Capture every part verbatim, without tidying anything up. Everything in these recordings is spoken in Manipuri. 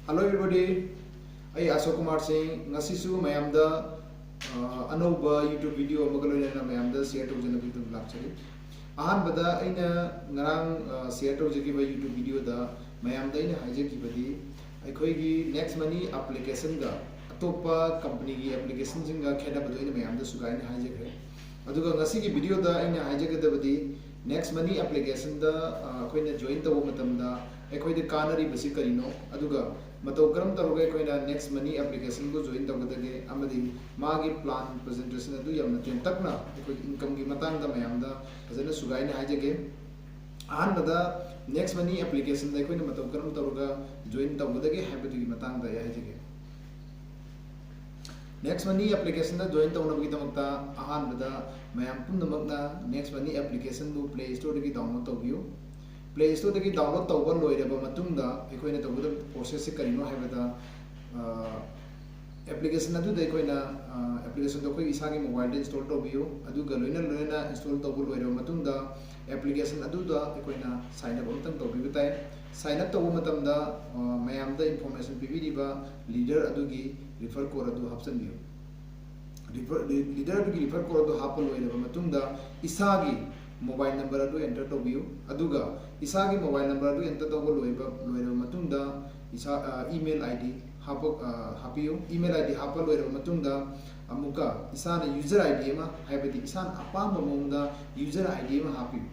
Hello everybody, ꯑꯩ ꯑꯁꯣꯛ ꯀꯨꯃꯥꯔ ꯁꯤꯡ꯫ ꯉꯁꯤꯁꯨ ꯃꯌꯥꯝꯗ ꯑ, ꯑꯅꯧꯕ YouTube video ꯑꯃꯒ ꯂꯣꯏꯅꯅ ꯃꯌꯥꯝꯗ share ꯇꯧꯖꯅꯕꯒꯤꯗꯃꯛ ꯂꯥꯛꯆꯔꯤ꯫ ꯑꯍꯥꯟꯕꯗ ꯑꯩꯅ ꯉꯔꯥꯡ ꯑ, share ꯇꯧꯖꯈꯤꯕ YouTube videoꯗ ꯃꯌꯥꯝꯗ ꯑꯩꯅ ꯍꯥꯏꯖꯈꯤꯕꯗꯤ ꯑꯩꯈꯣꯏꯒꯤ Next Money applicationꯒ ꯑꯇꯣꯞꯄ companyꯒꯤ applicationꯁꯤꯡꯒ ꯈꯦꯠꯅꯕꯗꯣ ꯑꯩꯅ ꯃꯌꯥꯝꯗ ꯁꯨꯒꯥꯏꯅ ꯍꯥꯏꯖꯈ꯭ꯔꯦ꯫ ꯑꯗꯨꯒ ꯉꯁꯤꯒꯤ videoꯗ ꯑꯩꯅ ꯍꯥꯏꯖꯒꯗꯕꯗꯤ Next Money applicationꯗ ꯑ, ꯑꯩꯈꯣꯏꯅ join ꯇꯧꯕ ꯃꯇꯝꯗ ꯑꯩꯈꯣꯏꯗ ꯀꯥꯟꯅꯔꯤꯕꯁꯤ ꯀꯔꯤꯅꯣ, ꯑꯗꯨꯒ ꯃꯇꯧ ꯀꯔꯝ ꯇꯧꯔꯒ ꯑꯩꯈꯣꯏꯅ Next Money applicationꯕꯨ join ꯇꯧꯒꯗꯒꯦ ꯑꯃꯗꯤ ꯃꯥꯒꯤ plan presentation ꯑꯗꯨ ꯌꯥꯝꯅ ꯇꯦꯟꯇꯛꯅ ꯑꯩꯈꯣꯏꯒꯤ incomeꯒꯤ ꯃꯇꯥꯡꯗ ꯃꯌꯥꯝꯗ ꯐꯖꯅ ꯁꯨꯒꯥꯏꯅ ꯍꯥꯏꯖꯒꯦ꯫ ꯑꯍꯥꯟꯕꯗ Next Money applicationꯗ ꯑꯩꯈꯣꯏꯅ ꯃꯇꯧ ꯀꯔꯝ ꯇꯧꯔꯒ join ꯇꯧꯒꯗꯒꯦ ꯍꯥꯏꯕꯗꯨꯒꯤ ꯃꯇꯥꯡꯗ ꯑꯩ ꯍꯥꯏꯖꯒꯦ꯫ Next Money applicationꯗ join ꯇꯧꯅꯕꯒꯤꯗꯃꯛꯇ ꯑꯍꯥꯟꯕꯗ ꯃꯌꯥꯝ ꯄꯨꯝꯅꯃꯛꯅ Next Money applicationꯕꯨ Play Storeꯗꯒꯤ download ꯇꯧꯕꯤꯌꯨ꯫ Play Storeꯗꯒꯤ download ꯇꯧꯕ ꯂꯣꯏꯔꯕ ꯃꯇꯨꯡꯗ ꯑꯩꯈꯣꯏꯅ ꯇꯧꯒꯗꯕ processꯁꯤ ꯀꯔꯤꯅꯣ ꯍꯥꯏꯕꯗ, ꯑ, application ꯑꯗꯨꯗ ꯑꯩꯈꯣꯏꯅ, ꯑ, applicationꯗꯣ ꯑꯩꯈꯣꯏ ꯏꯁꯥꯒꯤ mobileꯗ install ꯇꯧꯕꯤꯌꯨ꯫ ꯑꯗꯨꯒ ꯂꯣꯏꯅ ꯂꯣꯏꯅꯅ install ꯇꯧꯕ ꯂꯣꯏꯔꯕ ꯃꯇꯨꯡꯗ application ꯑꯗꯨꯗ ꯑꯩꯈꯣꯏꯅ sign up ꯑꯃꯇꯪ ꯇꯧꯕꯤꯕ ꯇꯥꯏ꯫ Sign up ꯇꯧꯕ ꯃꯇꯝꯗ, ꯑ, ꯃꯌꯥꯝꯗ information ꯄꯤꯕꯤꯔꯤꯕ leader ꯑꯗꯨꯒꯤ refer code ꯑꯗꯨ ꯍꯥꯞꯆꯤꯟꯕꯤꯌꯨ꯫ Refer, leader ꯑꯗꯨꯒꯤ refer code ꯑꯗꯨ ꯍꯥꯞꯄ ꯂꯣꯏꯔꯕ ꯃꯇꯨꯡꯗ ꯏꯁꯥꯒꯤ mobile number ꯑꯗꯨ enter ꯇꯧꯕꯤꯌꯨ꯫ ꯑꯗꯨꯒ ꯏꯁꯥꯒꯤ mobile number ꯑꯗꯨ enter ꯇꯧꯕ ꯂꯣꯏꯕ, ꯂꯣꯏꯔꯕ ꯃꯇꯨꯡꯗ ꯏꯁꯥ, ꯑ, email ID ꯍꯥꯞꯄ, ꯑ, ꯍꯥꯞꯄꯤꯌꯨ꯫ Email ID ꯍꯥꯞꯄ ꯂꯣꯏꯔꯕ ꯃꯇꯨꯡꯗ ꯑꯃꯨꯛꯀ ꯏꯁꯥꯅ user ID ꯑꯃ, ꯍꯥꯏꯕꯗꯤ ꯏꯁꯥꯅ ꯑꯄꯥꯝꯕ ꯃꯑꯣꯡꯗ user ID ꯑꯃ ꯍꯥꯞꯄꯤꯌꯨ꯫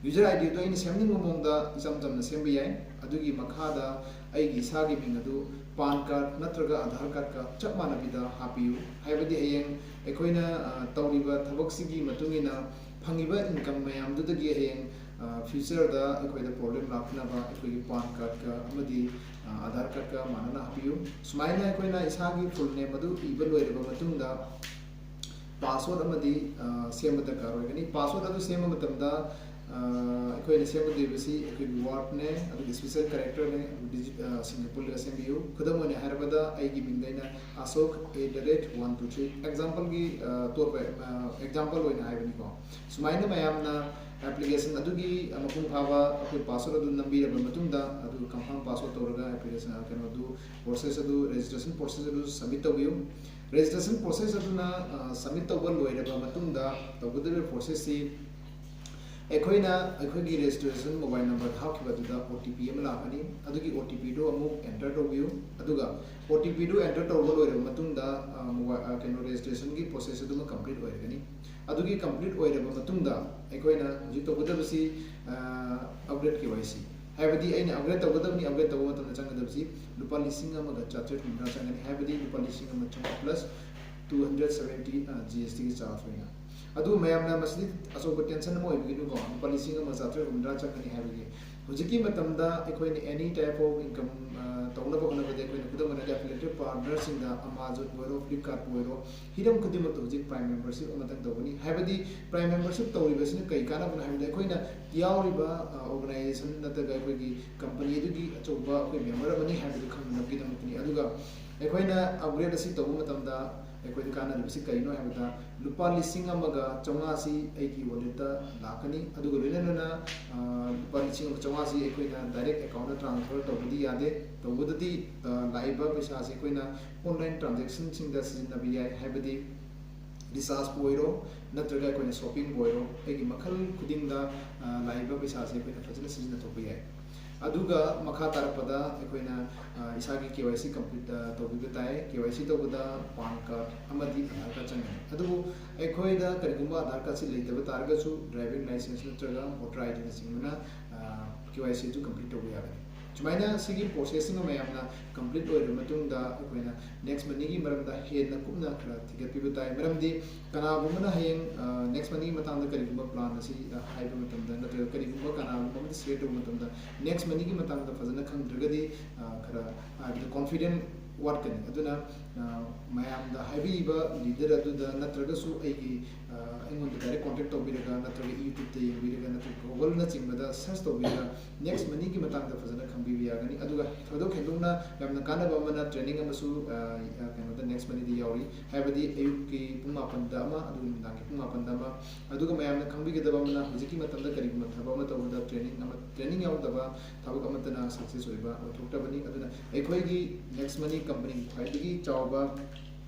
User IDꯗꯣ ꯑꯩꯅ ꯁꯦꯝꯅꯤꯡꯕ ꯃꯑꯣꯡꯗ ꯏꯆꯝ ꯆꯝꯅ ꯁꯦꯝꯕ ꯌꯥꯏ꯫ ꯑꯗꯨꯒꯤ ꯃꯈꯥꯗ ꯑꯩꯒꯤ ꯏꯁꯥꯒꯤ ꯃꯤꯡ ꯑꯗꯨ PAN card ꯅꯠꯇ꯭ꯔꯒ Aadhaar cardꯀ ꯆꯞ ꯃꯥꯟꯅꯕꯤꯗ ꯍꯥꯞꯄꯤꯌꯨ꯫ ꯍꯥꯏꯕꯗꯤ ꯍꯌꯦꯡ ꯑꯩꯈꯣꯏꯅ, ꯑ, ꯇꯧꯔꯤꯕ ꯊꯕꯛꯁꯤꯒꯤ ꯃꯇꯨꯡ ꯏꯟꯅ ꯐꯪꯉꯤꯕ income ꯃꯌꯥꯝꯗꯨꯗꯒꯤ ꯍꯌꯦꯡ, ꯑ, futureꯗ ꯑꯩꯈꯣꯏꯗ problem ꯂꯥꯛꯇꯅꯕ ꯑꯩꯈꯣꯏꯒꯤ PAN cardꯀ ꯑꯃꯗꯤ, ꯑ, Aadhaar cardꯀ ꯃꯥꯟꯅꯅ ꯍꯥꯞꯄꯤꯌꯨ꯫ ꯁꯨꯃꯥꯏꯅ ꯑꯩꯈꯣꯏꯅ ꯏꯁꯥꯒꯤ full name ꯑꯗꯨ ꯏꯕ ꯂꯣꯏꯔꯕ ꯃꯇꯨꯡꯗ password ꯑꯃꯗꯤ, ꯑ, ꯁꯦꯝꯕ ꯗꯔꯀꯥꯔ ꯑꯣꯏꯒꯅꯤ꯫ Password ꯑꯗꯨ ꯁꯦꯝꯕ ꯃꯇꯝꯗ, ꯑꯩꯈꯣꯏꯅ ꯁꯦꯝꯒꯗꯣꯏꯕꯁꯤ ꯑꯩꯈꯣꯏꯒꯤ ꯋꯥꯔꯗꯅꯦ, ꯑꯗꯨꯒ ꯁ꯭ꯄꯦꯁꯦꯜ ꯀꯦꯔꯦꯛꯇꯔꯅꯦ, ꯑꯗꯨ ꯗꯤꯖꯤꯠꯁꯤꯡꯒ ꯄꯨꯜꯂꯒ ꯁꯦꯝꯕꯤꯌꯨ꯫ ꯈꯨꯗꯝ ꯑꯣꯏꯅ ꯍꯥꯏꯔꯕꯗ, ꯑꯩꯒꯤ ꯃꯤꯡꯗ ꯑꯩꯅ ꯑꯁꯣꯛ at the rate one two three, ꯑꯦꯛꯖꯥꯝꯄꯜꯒꯤ ꯑꯇꯣꯞꯄ ꯑꯦꯛꯖꯥꯝꯄꯜ ꯑꯣꯏꯅ ꯍꯥꯏꯕꯅꯤꯀꯣ꯫ ꯁꯨꯃꯥꯏꯅ ꯃꯌꯥꯝꯅ ꯑꯦꯄ꯭ꯂꯤꯀꯦꯁꯟ ꯑꯗꯨꯒꯤ ꯃꯄꯨꯡ ꯐꯥꯕ ꯑꯩꯈꯣꯏ ꯄꯥꯁꯋꯥꯔꯗ ꯑꯗꯨ ꯅꯝꯕꯤꯔꯕ ꯃꯇꯨꯡꯗ, ꯑꯗꯨꯒ ꯀꯟꯐꯥꯔꯝ ꯄꯥꯁꯋꯥꯔꯗ ꯇꯧꯔꯒ ꯑꯦꯄ꯭ꯂꯤꯀꯦꯁꯟ ꯀꯩꯅꯣꯗꯨ, ꯄ꯭ꯔꯣꯁꯦꯁ ꯑꯗꯨ, ꯔꯦꯖꯤꯁꯇ꯭ꯔꯦꯁꯟ ꯄ꯭ꯔꯣꯁꯦꯁ ꯑꯗꯨ ꯁꯕꯃꯤꯠ ꯇꯧꯕꯤꯌꯨ꯫ ꯔꯦꯖꯤꯁꯇ꯭ꯔꯦꯁꯟ ꯄ꯭ꯔꯣꯁꯦꯁ ꯑꯗꯨꯅ ꯁꯕꯃꯤꯠ ꯇꯧꯕ ꯂꯣꯏꯔꯕ ꯃꯇꯨꯡꯗ ꯇꯧꯒꯗꯧꯔꯤꯕ ꯄ꯭ꯔꯣꯁꯦꯁꯁꯤ ꯑꯩꯈꯣꯏꯅ ꯑꯩꯈꯣꯏꯒꯤ ꯔꯦꯖꯤꯁꯇ꯭ꯔꯦꯁꯟ ꯃꯣꯕꯥꯏꯜ ꯅꯝꯕꯔꯗ ꯍꯥꯞꯈꯤꯕ ꯑꯗꯨꯗ ꯑꯣ ꯇꯤ ꯄꯤ ꯑꯃ ꯂꯥꯛꯀꯅꯤ꯫ ꯑꯗꯨꯒꯤ ꯑꯣ ꯇꯤ ꯄꯤꯗꯨ ꯑꯃꯨꯛ ꯑꯦꯟꯇꯔ ꯇꯧꯕꯤꯌꯨ꯫ ꯑꯗꯨꯒ ꯑꯣ ꯇꯤ ꯄꯤꯗꯨ ꯑꯦꯟꯇꯔ ꯇꯧꯕ ꯂꯣꯏꯔꯕ ꯃꯇꯨꯡꯗ, ꯑ, ꯃꯣꯕꯥꯏꯜ, ꯑ, ꯀꯩꯅꯣ, ꯔꯦꯖꯤꯁꯇ꯭ꯔꯦꯁꯟꯒꯤ ꯄ꯭ꯔꯣꯁꯦꯁ ꯑꯗꯨꯃ ꯀꯝꯄ꯭ꯂꯤꯠ ꯑꯣꯏꯔꯒꯅꯤ꯫ ꯑꯗꯨꯒꯤ ꯀꯝꯄ꯭ꯂꯤꯠ ꯑꯣꯏꯔꯕ ꯃꯇꯨꯡꯗ ꯑꯩꯈꯣꯏꯅ ꯍꯧꯖꯤꯛ ꯇꯧꯒꯗꯕꯁꯤ, ꯑ, ꯑꯞꯒ꯭ꯔꯦꯗ ꯀꯦ ꯋꯥꯏ ꯁꯤ꯫ ꯍꯥꯏꯕꯗꯤ ꯑꯩꯅ ꯑꯞꯒ꯭ꯔꯦꯗ ꯇꯧꯒꯗꯕꯅꯤ, ꯑꯞꯒ꯭ꯔꯦꯗ ꯇꯧꯕ ꯃꯇꯝꯗ ꯆꯪꯒꯗꯕꯁꯤ ꯂꯨꯄꯥ ꯂꯤꯁꯤꯡ ꯑꯃꯒ ꯆꯥꯇ꯭ꯔꯦꯠ ꯍꯨꯝꯗ꯭ꯔꯥ ꯆꯪꯒꯅꯤ, ꯍꯥꯏꯕꯗꯤ ꯂꯨꯄꯥ ꯂꯤꯁꯤꯡ ꯑꯃ ꯆꯥꯝꯃꯉꯥ ꯄ꯭ꯂꯁ ꯇꯨ ꯍꯟꯗ꯭ꯔꯦꯠ ꯁꯕꯦꯟꯇꯤ, ꯑ, ꯖꯤ ꯑꯦꯁ ꯇꯤꯒꯤ ꯆꯥꯔꯖ ꯑꯣꯏꯅ꯫ ꯑꯗꯨ ꯃꯌꯥꯝꯅ ꯃꯁꯤꯗꯤ ꯑꯆꯧꯕ ꯇꯦꯟꯁꯟ ꯑꯃ ꯑꯣꯏꯕꯤꯒꯅꯨꯀꯣ꯫ ꯂꯨꯄꯥ ꯂꯤꯁꯤꯡ ꯑꯃ ꯆꯥꯇ꯭ꯔꯦꯠ ꯍꯨꯝꯗ꯭ꯔꯥ ꯆꯪꯒꯅꯤ ꯍꯥꯏꯕꯒꯤ꯫ ꯍꯧꯖꯤꯛꯀꯤ ꯃꯇꯝꯗ ꯑꯩꯈꯣꯏꯅ any type of income, ꯑ, ꯇꯧꯅꯕ ꯍꯣꯠꯅꯕꯗ ꯑꯩꯈꯣꯏꯅ ꯈꯨꯗꯝ ꯑꯣꯏꯅ affiliated partnerꯁꯤꯡꯗ Amazonꯕꯨ ꯑꯣꯏꯔꯣ, Flipkartꯄꯨ ꯑꯣꯏꯔꯣ, ꯍꯤꯔꯝ ꯈꯨꯗꯤꯡꯃꯛꯇ ꯍꯧꯖꯤꯛ Prime membership ꯑꯃꯇꯪ ꯇꯧꯒꯅꯤ꯫ ꯍꯥꯏꯕꯗꯤ Prime membership ꯇꯧꯔꯤꯕꯁꯤꯅ ꯀꯩ ꯀꯥꯟꯅꯕꯅꯣ ꯍꯥꯏꯕꯗ, ꯑꯩꯈꯣꯏꯅ ꯌꯥꯎꯔꯤꯕ, ꯑ, organization ꯅꯠꯇ꯭ꯔꯒ ꯑꯩꯈꯣꯏꯒꯤ company ꯑꯗꯨꯒꯤ ꯑꯆꯧꯕ ꯑꯩꯈꯣꯏ member ꯑꯃꯅꯤ ꯍꯥꯏꯕꯗꯨ ꯈꯪꯅꯕꯒꯤꯗꯃꯛꯇꯅꯤ꯫ ꯑꯗꯨꯒ ꯑꯩꯈꯣꯏꯅ ꯑꯞꯒ꯭ꯔꯦꯗ ꯑꯁꯤ ꯇꯧꯕ ꯃꯇꯝꯗ ꯑꯩꯈꯣꯏꯗ ꯀꯥꯟꯅꯔꯤꯕꯁꯤ ꯀꯔꯤꯅꯣ ꯍꯥꯏꯕꯗ, ꯂꯨꯄꯥ ꯂꯤꯁꯤꯡ ꯑꯃꯒ ꯆꯥꯝꯃꯉꯥꯁꯤ ꯑꯩꯒꯤ ꯋꯥꯂꯦꯠꯇ ꯂꯥꯛꯀꯅꯤ꯫ ꯑꯗꯨꯒ ꯂꯣꯏꯅꯅ, ꯑ, ꯂꯨꯄꯥ ꯂꯤꯁꯤꯡ ꯑꯃ ꯆꯥꯝꯃꯉꯥꯁꯤ ꯑꯩꯈꯣꯏꯅ ꯗꯥꯏꯔꯦꯛ ꯑꯦꯀꯥꯎꯟꯗ ꯇ꯭ꯔꯥꯟꯁꯐꯔ ꯇꯧꯕꯗꯤ ꯌꯥꯗꯦ꯫ ꯇꯧꯕꯗꯗꯤ, ꯑ, ꯂꯥꯛꯏꯕ ꯄꯩꯁꯥꯁꯤ ꯑꯩꯈꯣꯏꯅ ꯑꯣꯟꯂꯥꯏꯟ ꯇ꯭ꯔꯥꯟꯖꯦꯛꯁꯟꯁꯤꯡꯗ ꯁꯤꯖꯤꯟꯅꯕ ꯌꯥꯏ꯫ ꯍꯥꯏꯕꯗꯤ ꯔꯤꯆꯥꯔꯖꯄꯨ ꯑꯣꯏꯔꯣ, ꯅꯠꯇ꯭ꯔꯒ ꯑꯩꯈꯣꯏꯅ ꯁꯣꯞꯄꯤꯡꯕꯨ ꯑꯣꯏꯔꯣ, ꯑꯩꯒꯤ ꯃꯈꯜ ꯈꯨꯗꯤꯡꯗ, ꯑ, ꯂꯥꯛꯏꯕ ꯄꯩꯁꯥꯁꯦ ꯑꯩꯈꯣꯏꯅ ꯐꯖꯅ ꯁꯤꯖꯤꯟꯅꯊꯣꯛꯄ ꯌꯥꯏ꯫ ꯑꯗꯨꯒ ꯃꯈꯥ ꯇꯥꯔꯛꯄꯗ ꯑꯩꯈꯣꯏꯅ, ꯑ, ꯏꯁꯥꯒꯤ ꯀꯦ ꯋꯥꯏ ꯁꯤ ꯀꯝꯄ꯭ꯂꯤꯠ, ꯑ, ꯇꯧꯕꯤꯕ ꯇꯥꯏ꯫ ꯀꯦ ꯋꯥꯏ ꯁꯤ ꯇꯧꯕꯗ ꯄꯥꯟ ꯀꯥꯔꯗ ꯑꯃꯗꯤ ꯑꯙꯥꯔ ꯀꯥꯔꯗ ꯆꯪꯒꯅꯤ꯫ ꯑꯗꯨꯕꯨ ꯑꯩꯈꯣꯏꯗ ꯀꯔꯤꯒꯨꯝꯕ ꯑꯙꯥꯔ ꯀꯥꯔꯗꯁꯤ ꯂꯩꯇꯕ ꯇꯥꯔꯒꯁꯨ, ꯗ꯭ꯔꯥꯏꯚꯤꯡ ꯂꯥꯏꯁꯦꯟꯁ ꯅꯠꯇ꯭ꯔꯒ ꯚꯣꯇꯔ ꯑꯥꯏ ꯗꯤꯅꯆꯤꯡꯕꯅ, ꯑ, ꯀꯦ ꯋꯥꯏ ꯁꯤ ꯑꯗꯨ ꯀꯝꯄ꯭ꯂꯤꯠ ꯇꯧꯕ ꯌꯥꯒꯅꯤ꯫ ꯁꯨꯃꯥꯏꯅ ꯁꯤꯒꯤ ꯄ꯭ꯔꯣꯁꯦꯁꯁꯤꯡ ꯃꯌꯥꯝꯅ ꯀꯝꯄ꯭ꯂꯤꯠ ꯑꯣꯏꯔꯕ ꯃꯇꯨꯡꯗ, ꯑꯩꯈꯣꯏꯅ ꯅꯦꯛꯁ ꯃꯅꯤꯒꯤ ꯃꯔꯝꯗ ꯍꯦꯟꯅ ꯀꯨꯞꯅ ꯈꯔ ꯊꯤꯒꯠꯄꯤꯕ ꯇꯥꯏ꯫ ꯃꯔꯝꯗꯤ ꯀꯅꯥꯒꯨꯝꯕꯅ ꯍꯌꯦꯡ, ꯑ, ꯅꯦꯛꯁ ꯃꯅꯤꯒꯤ ꯃꯇꯥꯡꯗ ꯀꯔꯤꯒꯨꯝꯕ ꯄ꯭ꯂꯥꯟ ꯑꯁꯤ, ꯑ, ꯍꯥꯏꯕ ꯃꯇꯝꯗ, ꯅꯠꯇ꯭ꯔꯒ ꯀꯔꯤꯒꯨꯝꯕ ꯀꯅꯥꯒꯨꯝꯕ ꯑꯃꯗ ꯁꯤꯌꯔ ꯇꯧꯕ ꯃꯇꯝꯗ, ꯅꯦꯛꯁ ꯃꯅꯤꯒꯤ ꯃꯇꯥꯡꯗ ꯐꯖꯅ ꯈꯪꯗ꯭ꯔꯒꯗꯤ, ꯑ, ꯈꯔ ꯍꯥꯏꯕꯗꯤ ꯀꯣꯟꯐꯤꯗꯦꯟ ꯋꯥꯠꯀꯅꯤ꯫ ꯑꯗꯨꯅ, ꯑ, ꯃꯌꯥꯝꯗ ꯍꯥꯏꯕꯤꯔꯤꯕ ꯂꯤꯗꯔ ꯑꯗꯨꯗ ꯅꯠꯇ꯭ꯔꯒꯁꯨ ꯑꯩꯒꯤ, ꯑꯩꯉꯣꯟꯗ direct contact ꯇꯧꯕꯤꯔꯒ, ꯅꯠꯇ꯭ꯔꯒ YouTube-ꯇ ꯌꯦꯡꯕꯤꯔꯒ, ꯅꯠꯇ꯭ꯔꯒ Google-ꯅꯆꯤꯡꯕꯗ search ꯇꯧꯕꯤꯔꯒ next money-ꯒꯤ ꯃꯇꯥꯡꯗ ꯐꯖꯅ ꯈꯪꯕꯤꯕ ꯌꯥꯒꯅꯤ꯫ ꯑꯗꯨꯒ ꯊꯣꯏꯗꯣꯛ ꯍꯦꯟꯗꯣꯛꯅ ꯌꯥꯝꯅ ꯀꯥꯟꯅꯕ ꯑꯃꯅ training ꯑꯃꯁꯨ, ꯑ, ꯑ, ꯀꯩꯅꯣꯗ, next money-ꯗ ꯌꯥꯎꯔꯤ꯫ ꯍꯥꯏꯕꯗꯤ ꯑꯌꯨꯛꯀꯤ ꯄꯨꯡ ꯃꯥꯄꯟꯗ ꯑꯃ, ꯑꯗꯨꯒ ꯅꯨꯃꯤꯗꯥꯡꯒꯤ ꯄꯨꯡ ꯃꯥꯄꯟꯗ ꯑꯃ꯫ ꯑꯗꯨꯒ ꯃꯌꯥꯝꯅ ꯈꯪꯕꯤꯒꯗꯕ ꯑꯃꯅ, ꯍꯧꯖꯤꯛꯀꯤ ꯃꯇꯝꯗ ꯀꯔꯤꯒꯨꯝꯕ ꯊꯕꯛ ꯑꯃ ꯇꯧꯕꯗ training ꯑꯃ, training ꯌꯥꯎꯗꯕ ꯊꯕꯛ ꯑꯃꯠꯇꯅ success ꯑꯣꯏꯕ ꯑꯣꯏꯊꯣꯛꯇꯕꯅꯤ꯫ ꯑꯗꯨꯅ ꯑꯩꯈꯣꯏꯒꯤ next money company-ꯒꯤ ꯈ꯭ꯋꯥꯏꯗꯒꯤ ꯆꯥꯎꯕ,